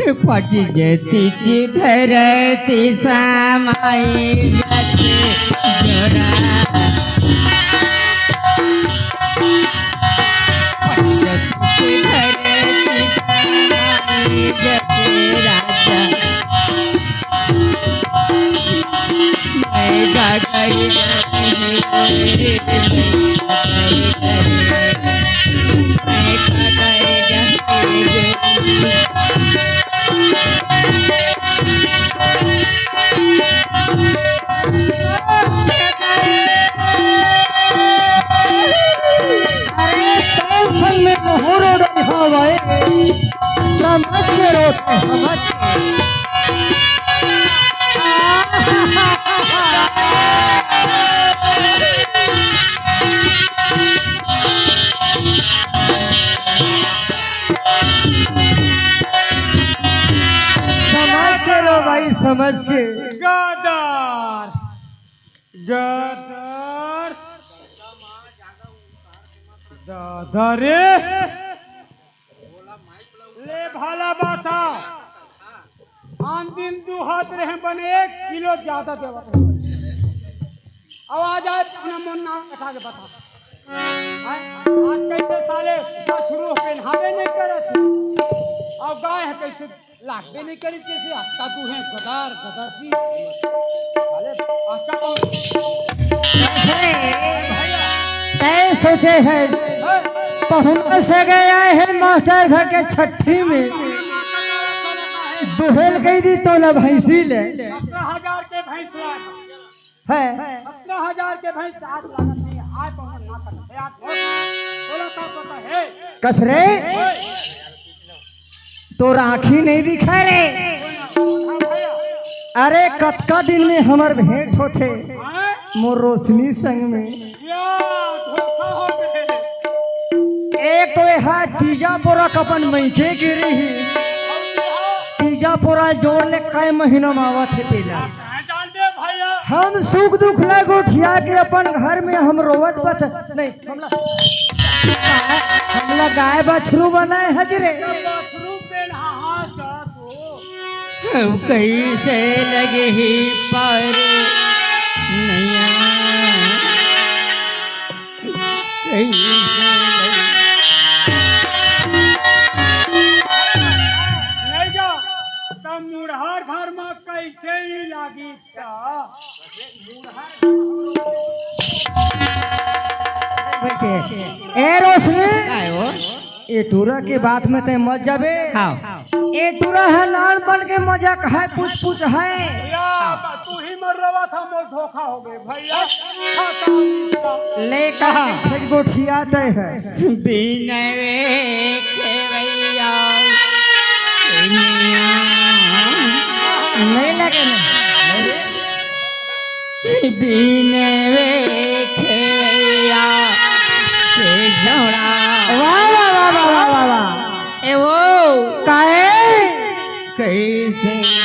फट जती धरती समाई जती जोरा। फट जती धरती समाई जती राजा। मैं का करी जाती हूँ रे, मैं का करी जाती हूँ। अरे, टेंशन में मोहरो रही हवा है। समझ के रोते, समझ के। समझ के रो भाई, समझ के। गदर, गदर, गदर रे। ले भाला बाता, आन दिन दू हाथ रहे बने एक किलो ज्यादा देवत रहे। अब आ जाए अपना मन नाम बैठा के बता। हैं? आज कैसे साले बछरू पहनावे नहीं करत। कैसे लागबे नहीं करी, कैसे हत्ता तू है, गदर, गदर जी। साले, हत्ता कौन? अरे, तय सोचे है, हैं? पहुना से गए आए हैं मास्टर घर के छट्ठी में, दुहेल कही दी तोला भैंसी ले। सत्रह हजार के भैंस लाए। है। सत्रह हजार के भैंस आज लागत नहीं है, आज पहुना ना करत है, आज पहुना। तोला का पता है? कस रे? ओए। तोर आँखी नहीं दिखा रे। हाँ भैया। अरे, कतका दिन में हमर भेंट होथे हाँ? मोर रोशनी संग में। या, धोखा हो गए। एक तो एहा तीजा पोरा कपन मइके गिरी ही। तीजा पोरा जोड़ ले कई महीना में आवत हे तेला। कहाँ जान दे भैया? हम सुख दुख ला गोठिया के अपन घर में हम रोवत बस नहीं, हमला, हमला गाय बछरू बनाए हज रे। बछरू पेल हाँ, हाँ, जा तो। हम कैसे लगे ही पर नैया, कैसे लगे। नहीं जा, तब मुड़हर घर में कैसे ही लागी? ए रोशनी, काय हो? ए टूरा के बात में ते मत जाबे। हाँ। ए टूरा है नान बन के मजा है, पूछ पूछ है। या, तू ही मर रहा था, मोर धोखा हो गए भैया। ले कहा। गोठिया तय है। बिनवे खेवैया, नहीं लगे ना। बिनवे खेवैया के जोड़ा। वाह, वाह, वाह। ए वो काहे? कैसे नहीं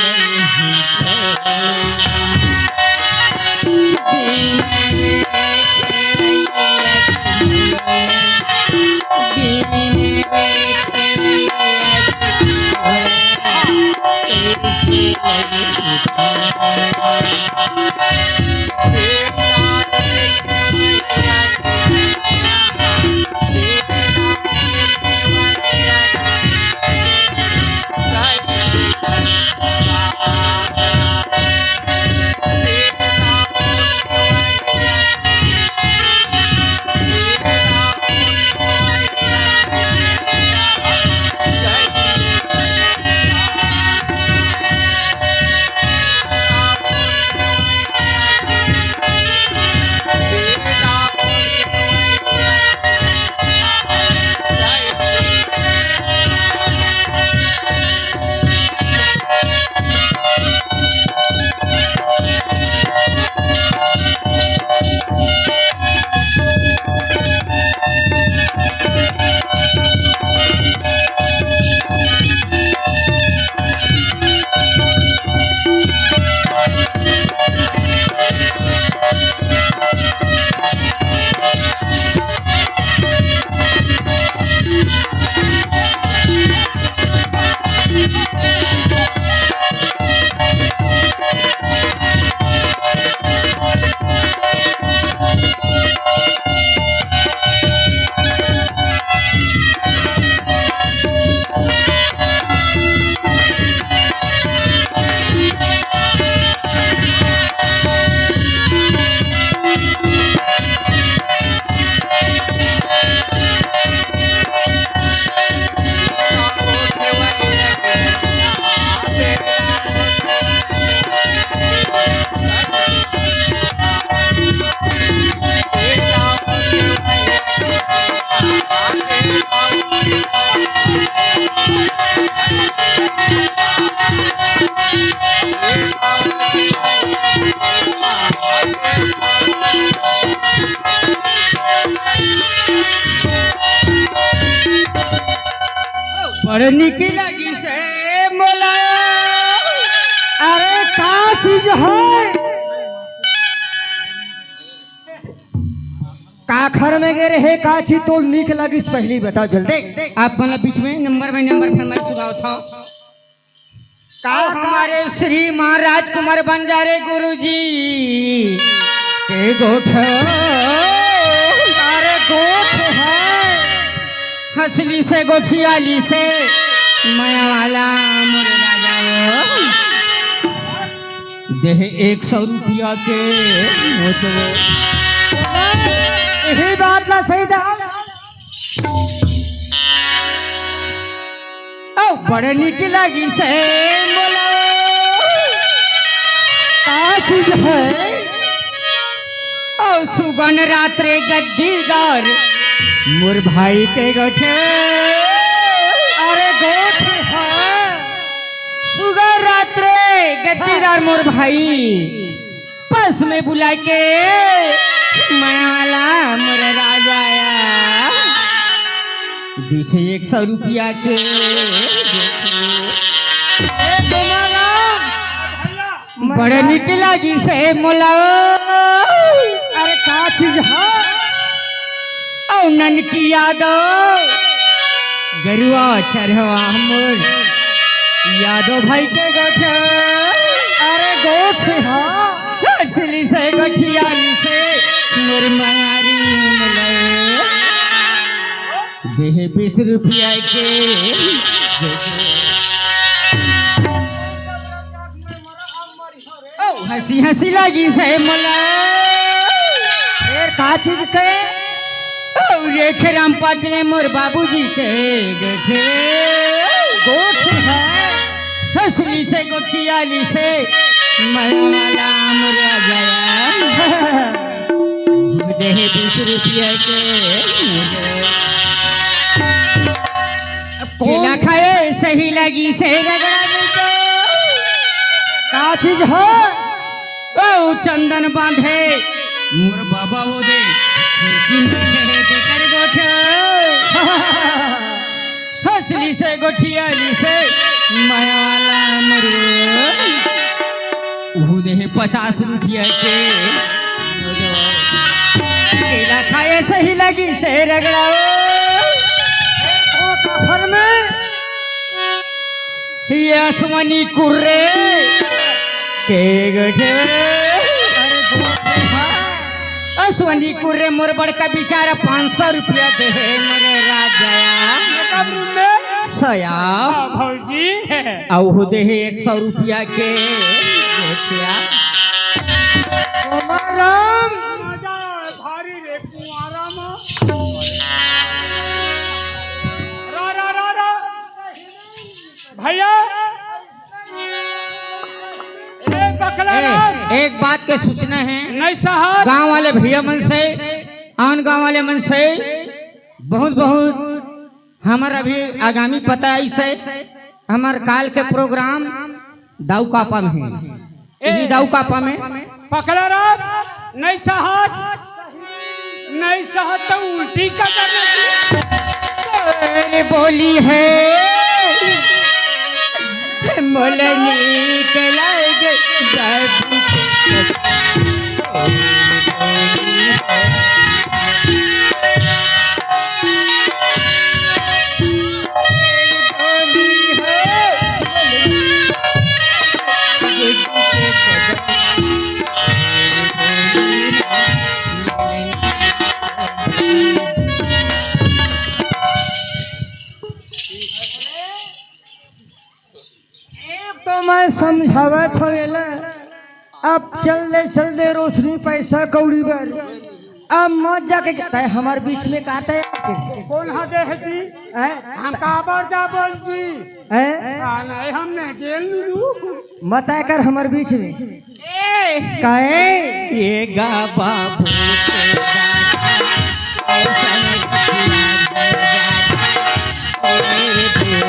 बड़ निक लगिस हे मोला। अरे का चीज है? का घर में गे रहे, का चीज तोल निक लगिस, पहली बताओ जल्दी। आप मन ला बीच में नंबर बाय नंबर फरमाइश सुनावत हव। का, का? हमारे श्री महाराज कुमार बंजारे गुरुजी के गोठ। अरे गोठ है। हंसली से गोठियाली से मया वाला मोर राजा वो। देहे एक सौ रुपया के नोट वो। यही बात ला सही दा। ओ बड़ निक लगिस हे मोला। का चीज हे? ओ सुगन रात रे गद्दीदार मोर भाई के गोठ। अरे गोठ हे। सुगन रात रे गद्दीदार मोर भाई। पास में बुला के मया वाला मोर राजा आया। दिस हे एक सौ रुपया के। ए, तुम्हारा बड़ निक लगिस हे मोला। अरे का चीज हे? ओ ननकी यादव, गरुवा चरवा मोर यादव भाई के गोठ। अरे गोठ हे। असली से गोठियाली से मोर मारी मोला। देहे बीस रुपया के। ओ हंसी हंसी लगिस हे मोला। फेर का चीज के? ओ रेखे राम पाटने मोर बाबूजी के गोठ। गोठ हे। हंसली से गोठियाली से मया वाला मोर राजा आया। देहे बीस रुपया के। केला खाए सही लगिस हे रगड़ा मिलतो। का चीज हे? ओ चंदन बांधे मोर बाबा वो दे। खुशी में चढ़े तेकर गोठ। हंसली से गोठियाली से मया वाला मरू। उहू देहे पचास रुपया के। केला खाए सही लगिस हे रगड़ा। ओ कफन में। ये असवनी कुर्रे के गोठ। असवनी कुर्रे मोर बड़का बिचारा पाँच सौ रुपया देहे मोरे राजा। कब रूम में? सया। हाँ, भौजी। अउ हो देहे एक सौ रुपया के गोठिया। राम। मजा आवे भारी रे कुंवारा में। रा, रा, रा, रा। भैया, ए, बकला ए, राम। एक बात के सूचना हे। नहीं साहब। गांव वाले भैया मन से, आन गांव वाले मन से बहुत, बहुत हमर अभी आगामी पता ऐसे, हमर काल के प्रोग्राम दाऊ कापा में हे। ए, इही दाऊ कापा में। पकला राम, नहीं सहत, नहीं सहत तो उल्टी का करना जी। अरे बोली है, मोला नीक लागे जब एक तो मैं समझावत हव एला, अब चल दे, चल दे रोशनी पैसा कौड़ी बर। अब मत जाके तय हमर बीच में का तय। कौन हा दे है जी? हैं? हम काबर जा बोल जी? हैं? आ, नहीं, हम नहीं गेल लुलू। मत आय कर हमर बीच में। ए! काहे? ये गा बाबू के गाना, ऐसन गाना, ए बोली।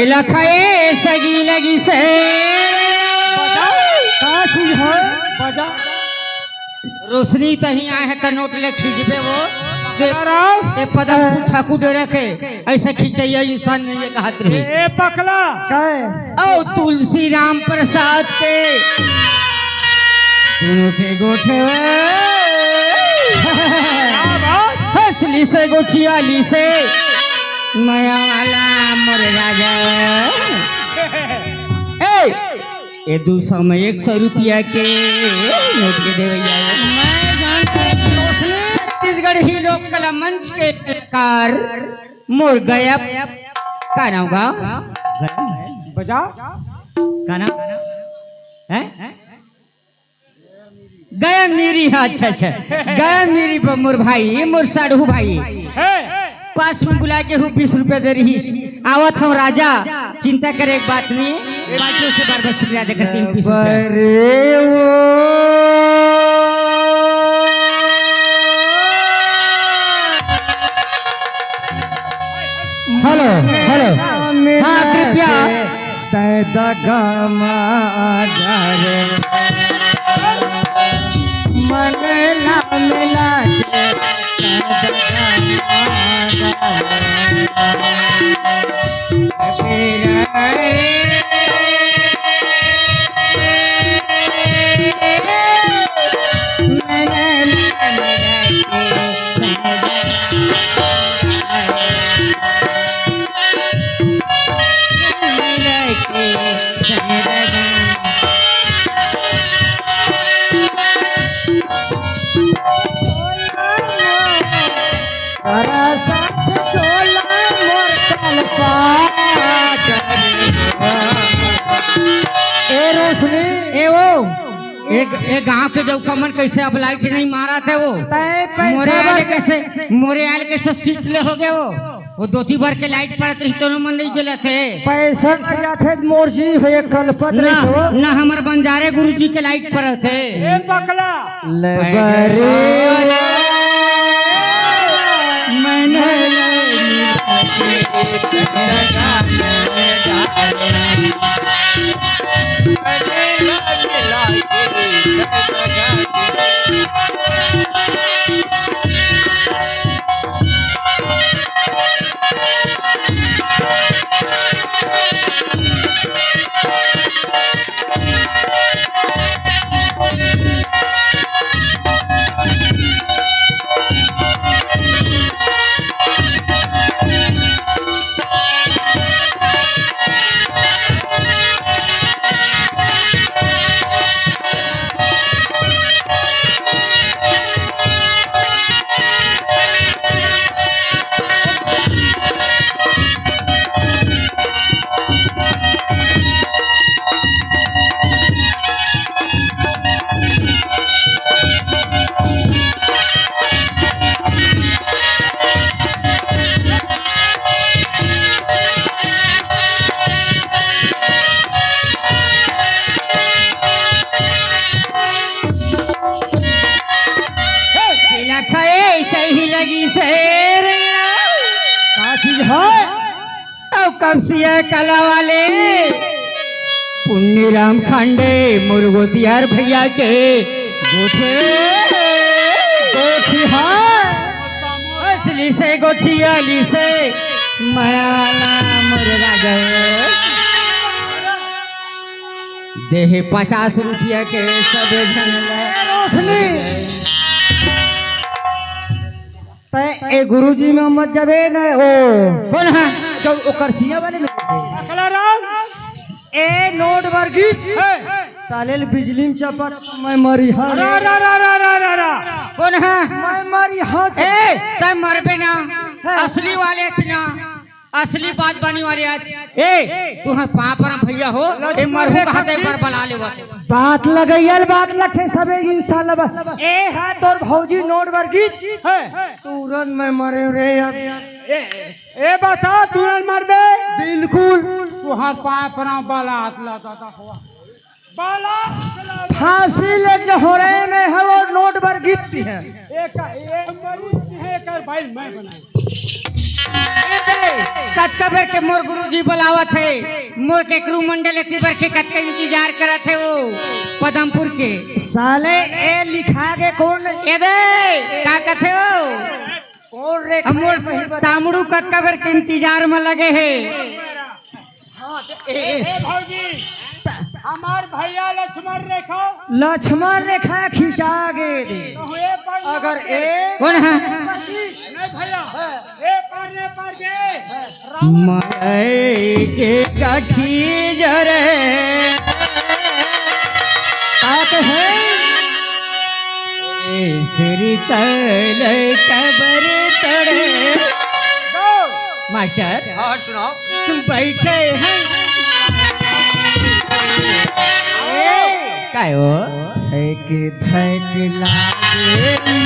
लखए सगी लगी से। बजा, का चीज है? बजा। रोशनी तही आए है त नोट ले खींचबे वो। दे, राम। ए पदम ठाकुर डरे के ऐसे खींचैया इंसान नहीं है कहत रही। ए पकला। काय? ओ तुलसी राम प्रसाद के दोनों के गोठे। का बात? हंसली से गोठियाली से मया वाला मोर राजा। ए, ए दू सौ में एक सौ रुपया के नोट के देवैया। मैं जानता हूँ। छत्तीसगढ़ ही लोक कला मंच के कलाकार मोर गयब का नाम गा? बजा। का नाम? हैं? गया मेरी, हाँ, अच्छा, अच्छा। गया मेरी ब-, मोर भाई, मोर साढ़ू भाई। है। पास में बुला के हूँ, बीस रुपया दे रही। आवत हम राजा, चिंता करे एक बात नहीं। बाटियों से बार बार शुक्रिया अदा करती हूँ, बीस रुपया। अरे वो। Hello, hello. हाँ, कृपया। तै दगा मा जा रे। मन ना मिला के तै दगा मा जा रे। तेरा रे। मन ना मिला के ए रोशनी। ए वो, ए, ए गांव के डौका मन कैसे अब लाइट नहीं मारत है वो। तै पैसा मोरे आले बर कैसे, मोरे आले कैसे सीट ले हो गए वो। वो दोती भर के लाइट परत रही तो मन नहीं जलत है। पैसा मर जाथे त मोर जी हो एक कलपत ना, रही हो। ना हमर बंजारे गुरुजी के लाइट परत है। ए पकला। ले बरे। मैंने केला खाए सही लगी शेर। का चीज है? अउ कपसिया कला वाले पुन्नी राम खांडे मुरगोतियार भैया के गोठे। गोठी है। असली से गोठियाली से मया वाला मुर्गा गए। देहे पचास रुपया के सबे झन ला। ए रोशनी, तै ए गुरुजी में मत जाबे न ओ। कौन है? जो ओकर सिया वाले में। अकला राम। ए नोट वर्गीज। है। साले ल बिजली में चपक मैं मरी हाँ। रा, रा, रा। कौन है? मैं मरी हाँ। ए, तै मरबे ना। है। असली वाले च ना। असली बात बनी वाली आज। ए, तुहर पाँव परम भैया हो, ए मरहू कहा त एक बार बला लेवत। बात लगइया ल बात लगथे सबे इंसान ल। ए हा तोर भौजी नोट वर्गीज। है। तुरंत मैं मरे रे यार। ए, ए बचा, तुरंत मरबे। बिल्कुल। तुहर पाँव परम बला हाथ ला दादा हो। बाला फांसी ले जहरे में है वो नोट वर्गीज है। एक, एक मरीज है, एक भाई मैं बनाए। ए दे, कतका बेर के मोर गुरुजी बुलावत हे, मोर के गुरु मंडल एती बर के कतका इंतजार करत हे वो पदमपुर के। साले ए लिखा के कौन? ए दे, का कथे हो? कौन रे? अब मोर तामड़ू कतका बेर के इंतजार में लगे हे। हाँ, ए, ए, ए भौजी, हमार भैया लक्ष्मण रेखा। लक्ष्मण रेखा खिंचा गे दे। कहूँ ए पर अगर ए कौन है? नहीं भैया, हाँ। ए पर, ए पर गे। हाँ। माय के गाठी जरे। का तो है? ए श्री तल कबर तड़े। गो। मास्टर। हाँ, सुनाओ। तुम बैठे हैं। काय हो? एक धक लागे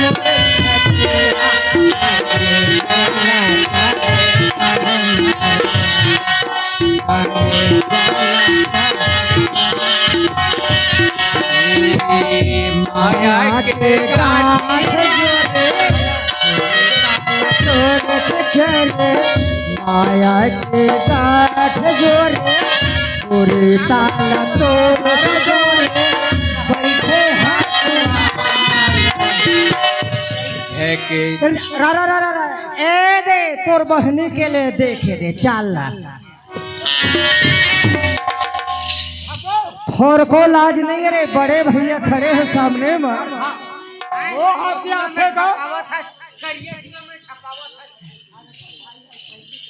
माया के गांठ जोरे, माया के गांठ जोरे, पूरी ताल तोड़ जोरे, बैठे हैं। रा, रा, रा, रा, रा। ए दे, तोर बहनी के ले देखे दे, चाल ला। थोरको लाज नहीं रे, बड़े भैया खड़े हैं सामने में। वो हाथी आथे का।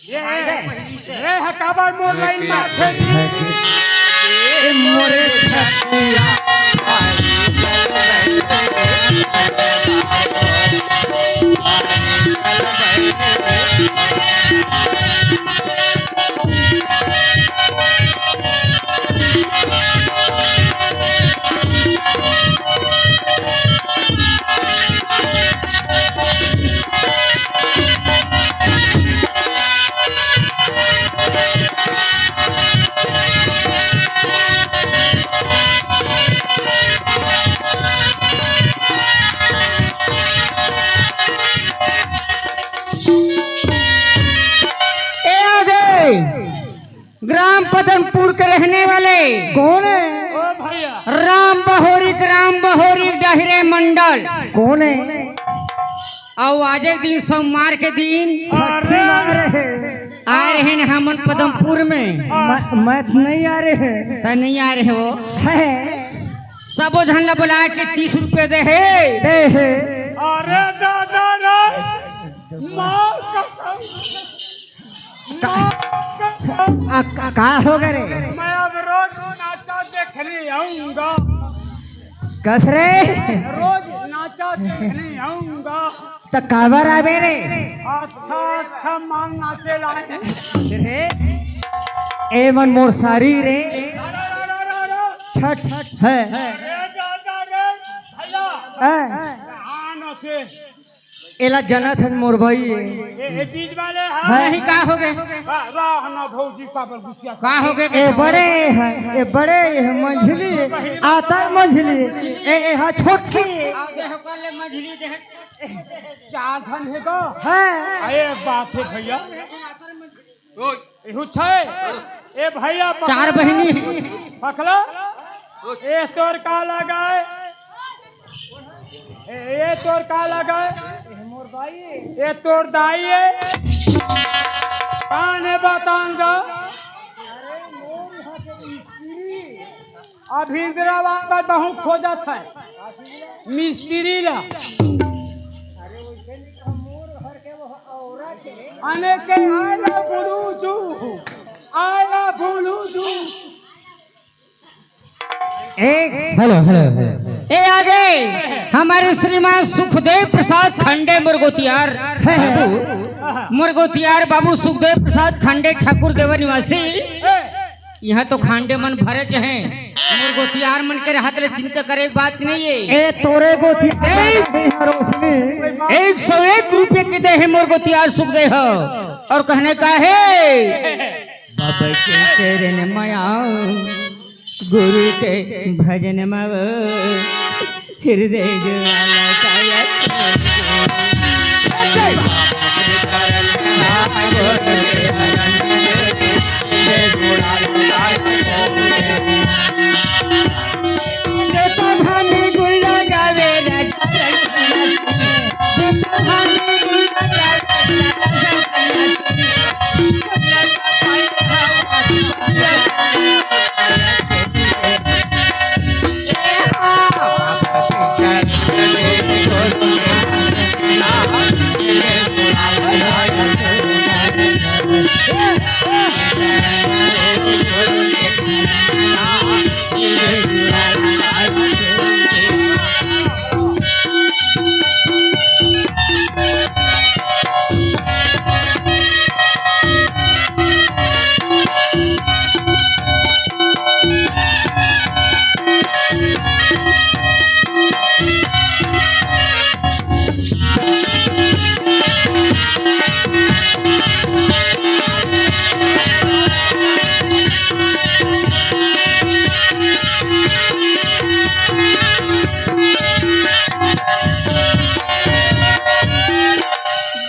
ये, ये हटावा मोर लाइन माथे। ए मोरे छतिया। ए आ गए ग्राम पदमपुर के रहने वाले। कौन है? ओ भैया। राम बहोरी, ग्राम बहोरी, डहरे मंडल। कौन है? अउ आज एक दिन सोमवार के दिन अरे। आ रहे हैं हमन पदमपुर में। मैं, मैं तो नहीं आ रहे हैं। त नहीं आ रहे हो? है। सबो झन ला बुला के तीस रुपये दे हे। दे हे। अरे दादा रे, माँ कसम। का, माँ कसम। आ, का, का हो गए रे? मैं अब रोज नाचा देखने आऊंगा। कस रे? रोज नाचा देखने आऊंगा। त काबर आबे रे? अच्छा, अच्छा, मांग नाचे लाए हैं। रे, ए मन मोर सारी रे। अरे, अरे, अरे, अरे। छठ है। अरे, दादा रे, भैया। हैं? कहाँ नाचे? एला जनत हन मोर भाई। ए, ए, बीच वाले, हाँ। हैं? नहीं, का हो गए? वाह, वाह, ना भौजी, काबर गुस्सा? का हो गए? ए बड़े है, ए बड़े है, मंझली, आतर मंझली, ए, ए, हाँ, छोटकी। आओ, दे हो कर ले, मंझली दे। चार झन हे गा? हैं। आ, एक बात हे भैया। एहू छै? ए भैया, चार बहिनी। पकड़ो। ए तोर का लगा हे? ए, ए तोर का लगा हे? ए मोर दाई। ए तोर दाई हे? कान हे बताऊंगा। अरे मोर यहाँ के मिस्त्री। अब इंदिरा आवास बहुत खोजत है मिस्त्री ला। अरे वैसे नहीं कहा, मोर घर के वो औरत है। अने के आयला बोलू जू, आयला बोलू जू। ए, हेलो, हेलो, हेलो। ए आ गए हमारे श्रीमान सुखदेव प्रसाद खंडे मुरगोतियार। बाबू, मुरगोतियार बाबू सुखदेव प्रसाद खंडे ठाकुर देवा निवासी। यहाँ तो खांडे मन भरे ज हैं, मोर गोतियार मन के रहत ले चिंता करे के बात नहीं है। ए, तोरे गोतियार ए! नहीं है रोशनी। एक सौ एक रुपये के दे हे मोर गोतियार सुख दे हो। और कहने का है, बाबा के चरण में आओ, गुरु के भजन में वो, हृदय ज्वाला का ये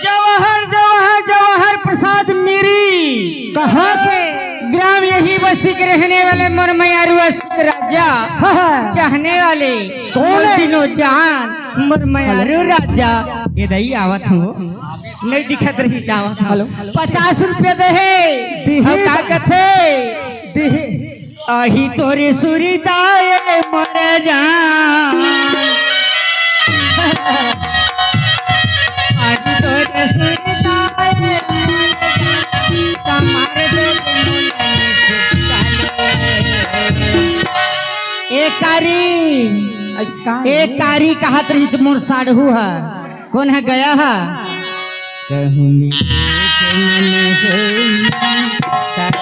जवाहर, जवाहर, जवाहर प्रसाद मेरी। कहाँ के? ग्राम यही बस्ती के रहने वाले मोर मयारू अस राजा। हाँ, हाँ। चाहने वाले कौन मोर है? दिनों जान, मोर मयारू राजा। ये दई आवत हो, नहीं दिखत रही, जावत हो। हेलो। पचास रुपया दे हे। दिही। अउ का कथे? दिही। आही तोरे सुरता ए मोर जान। आही तोरे सुरता ए मोर जान। कमार दो मोला मुस्कान। ए कारी, आई का ए रे? कारी कहत रहिस मोर साढ़ू ह। कोन ह गया ह? कहूँ मिले के मन होई, तब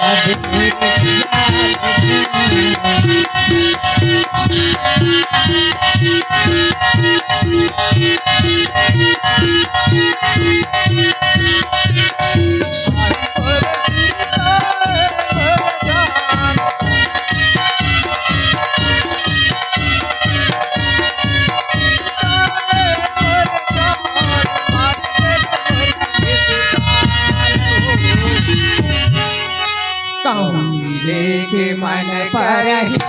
कहूँ लेके मन परही।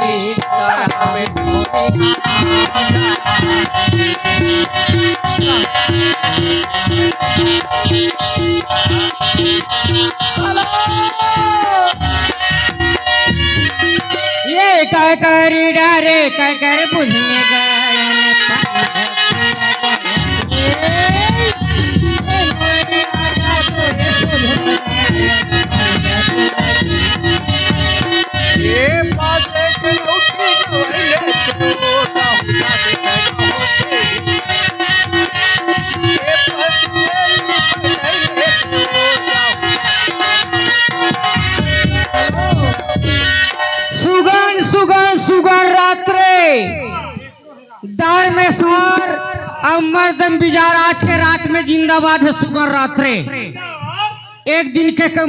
ये काय करी डारे, काय कर बुझने गायन। ये बात एक लौटी जो है ले। सुगन, सुगन, सुगन रात्रे, दार में सार अउ मर्दम बिजार, आज के रात में जिंदाबाद हे सुगन रात्रे। एक दिन के कम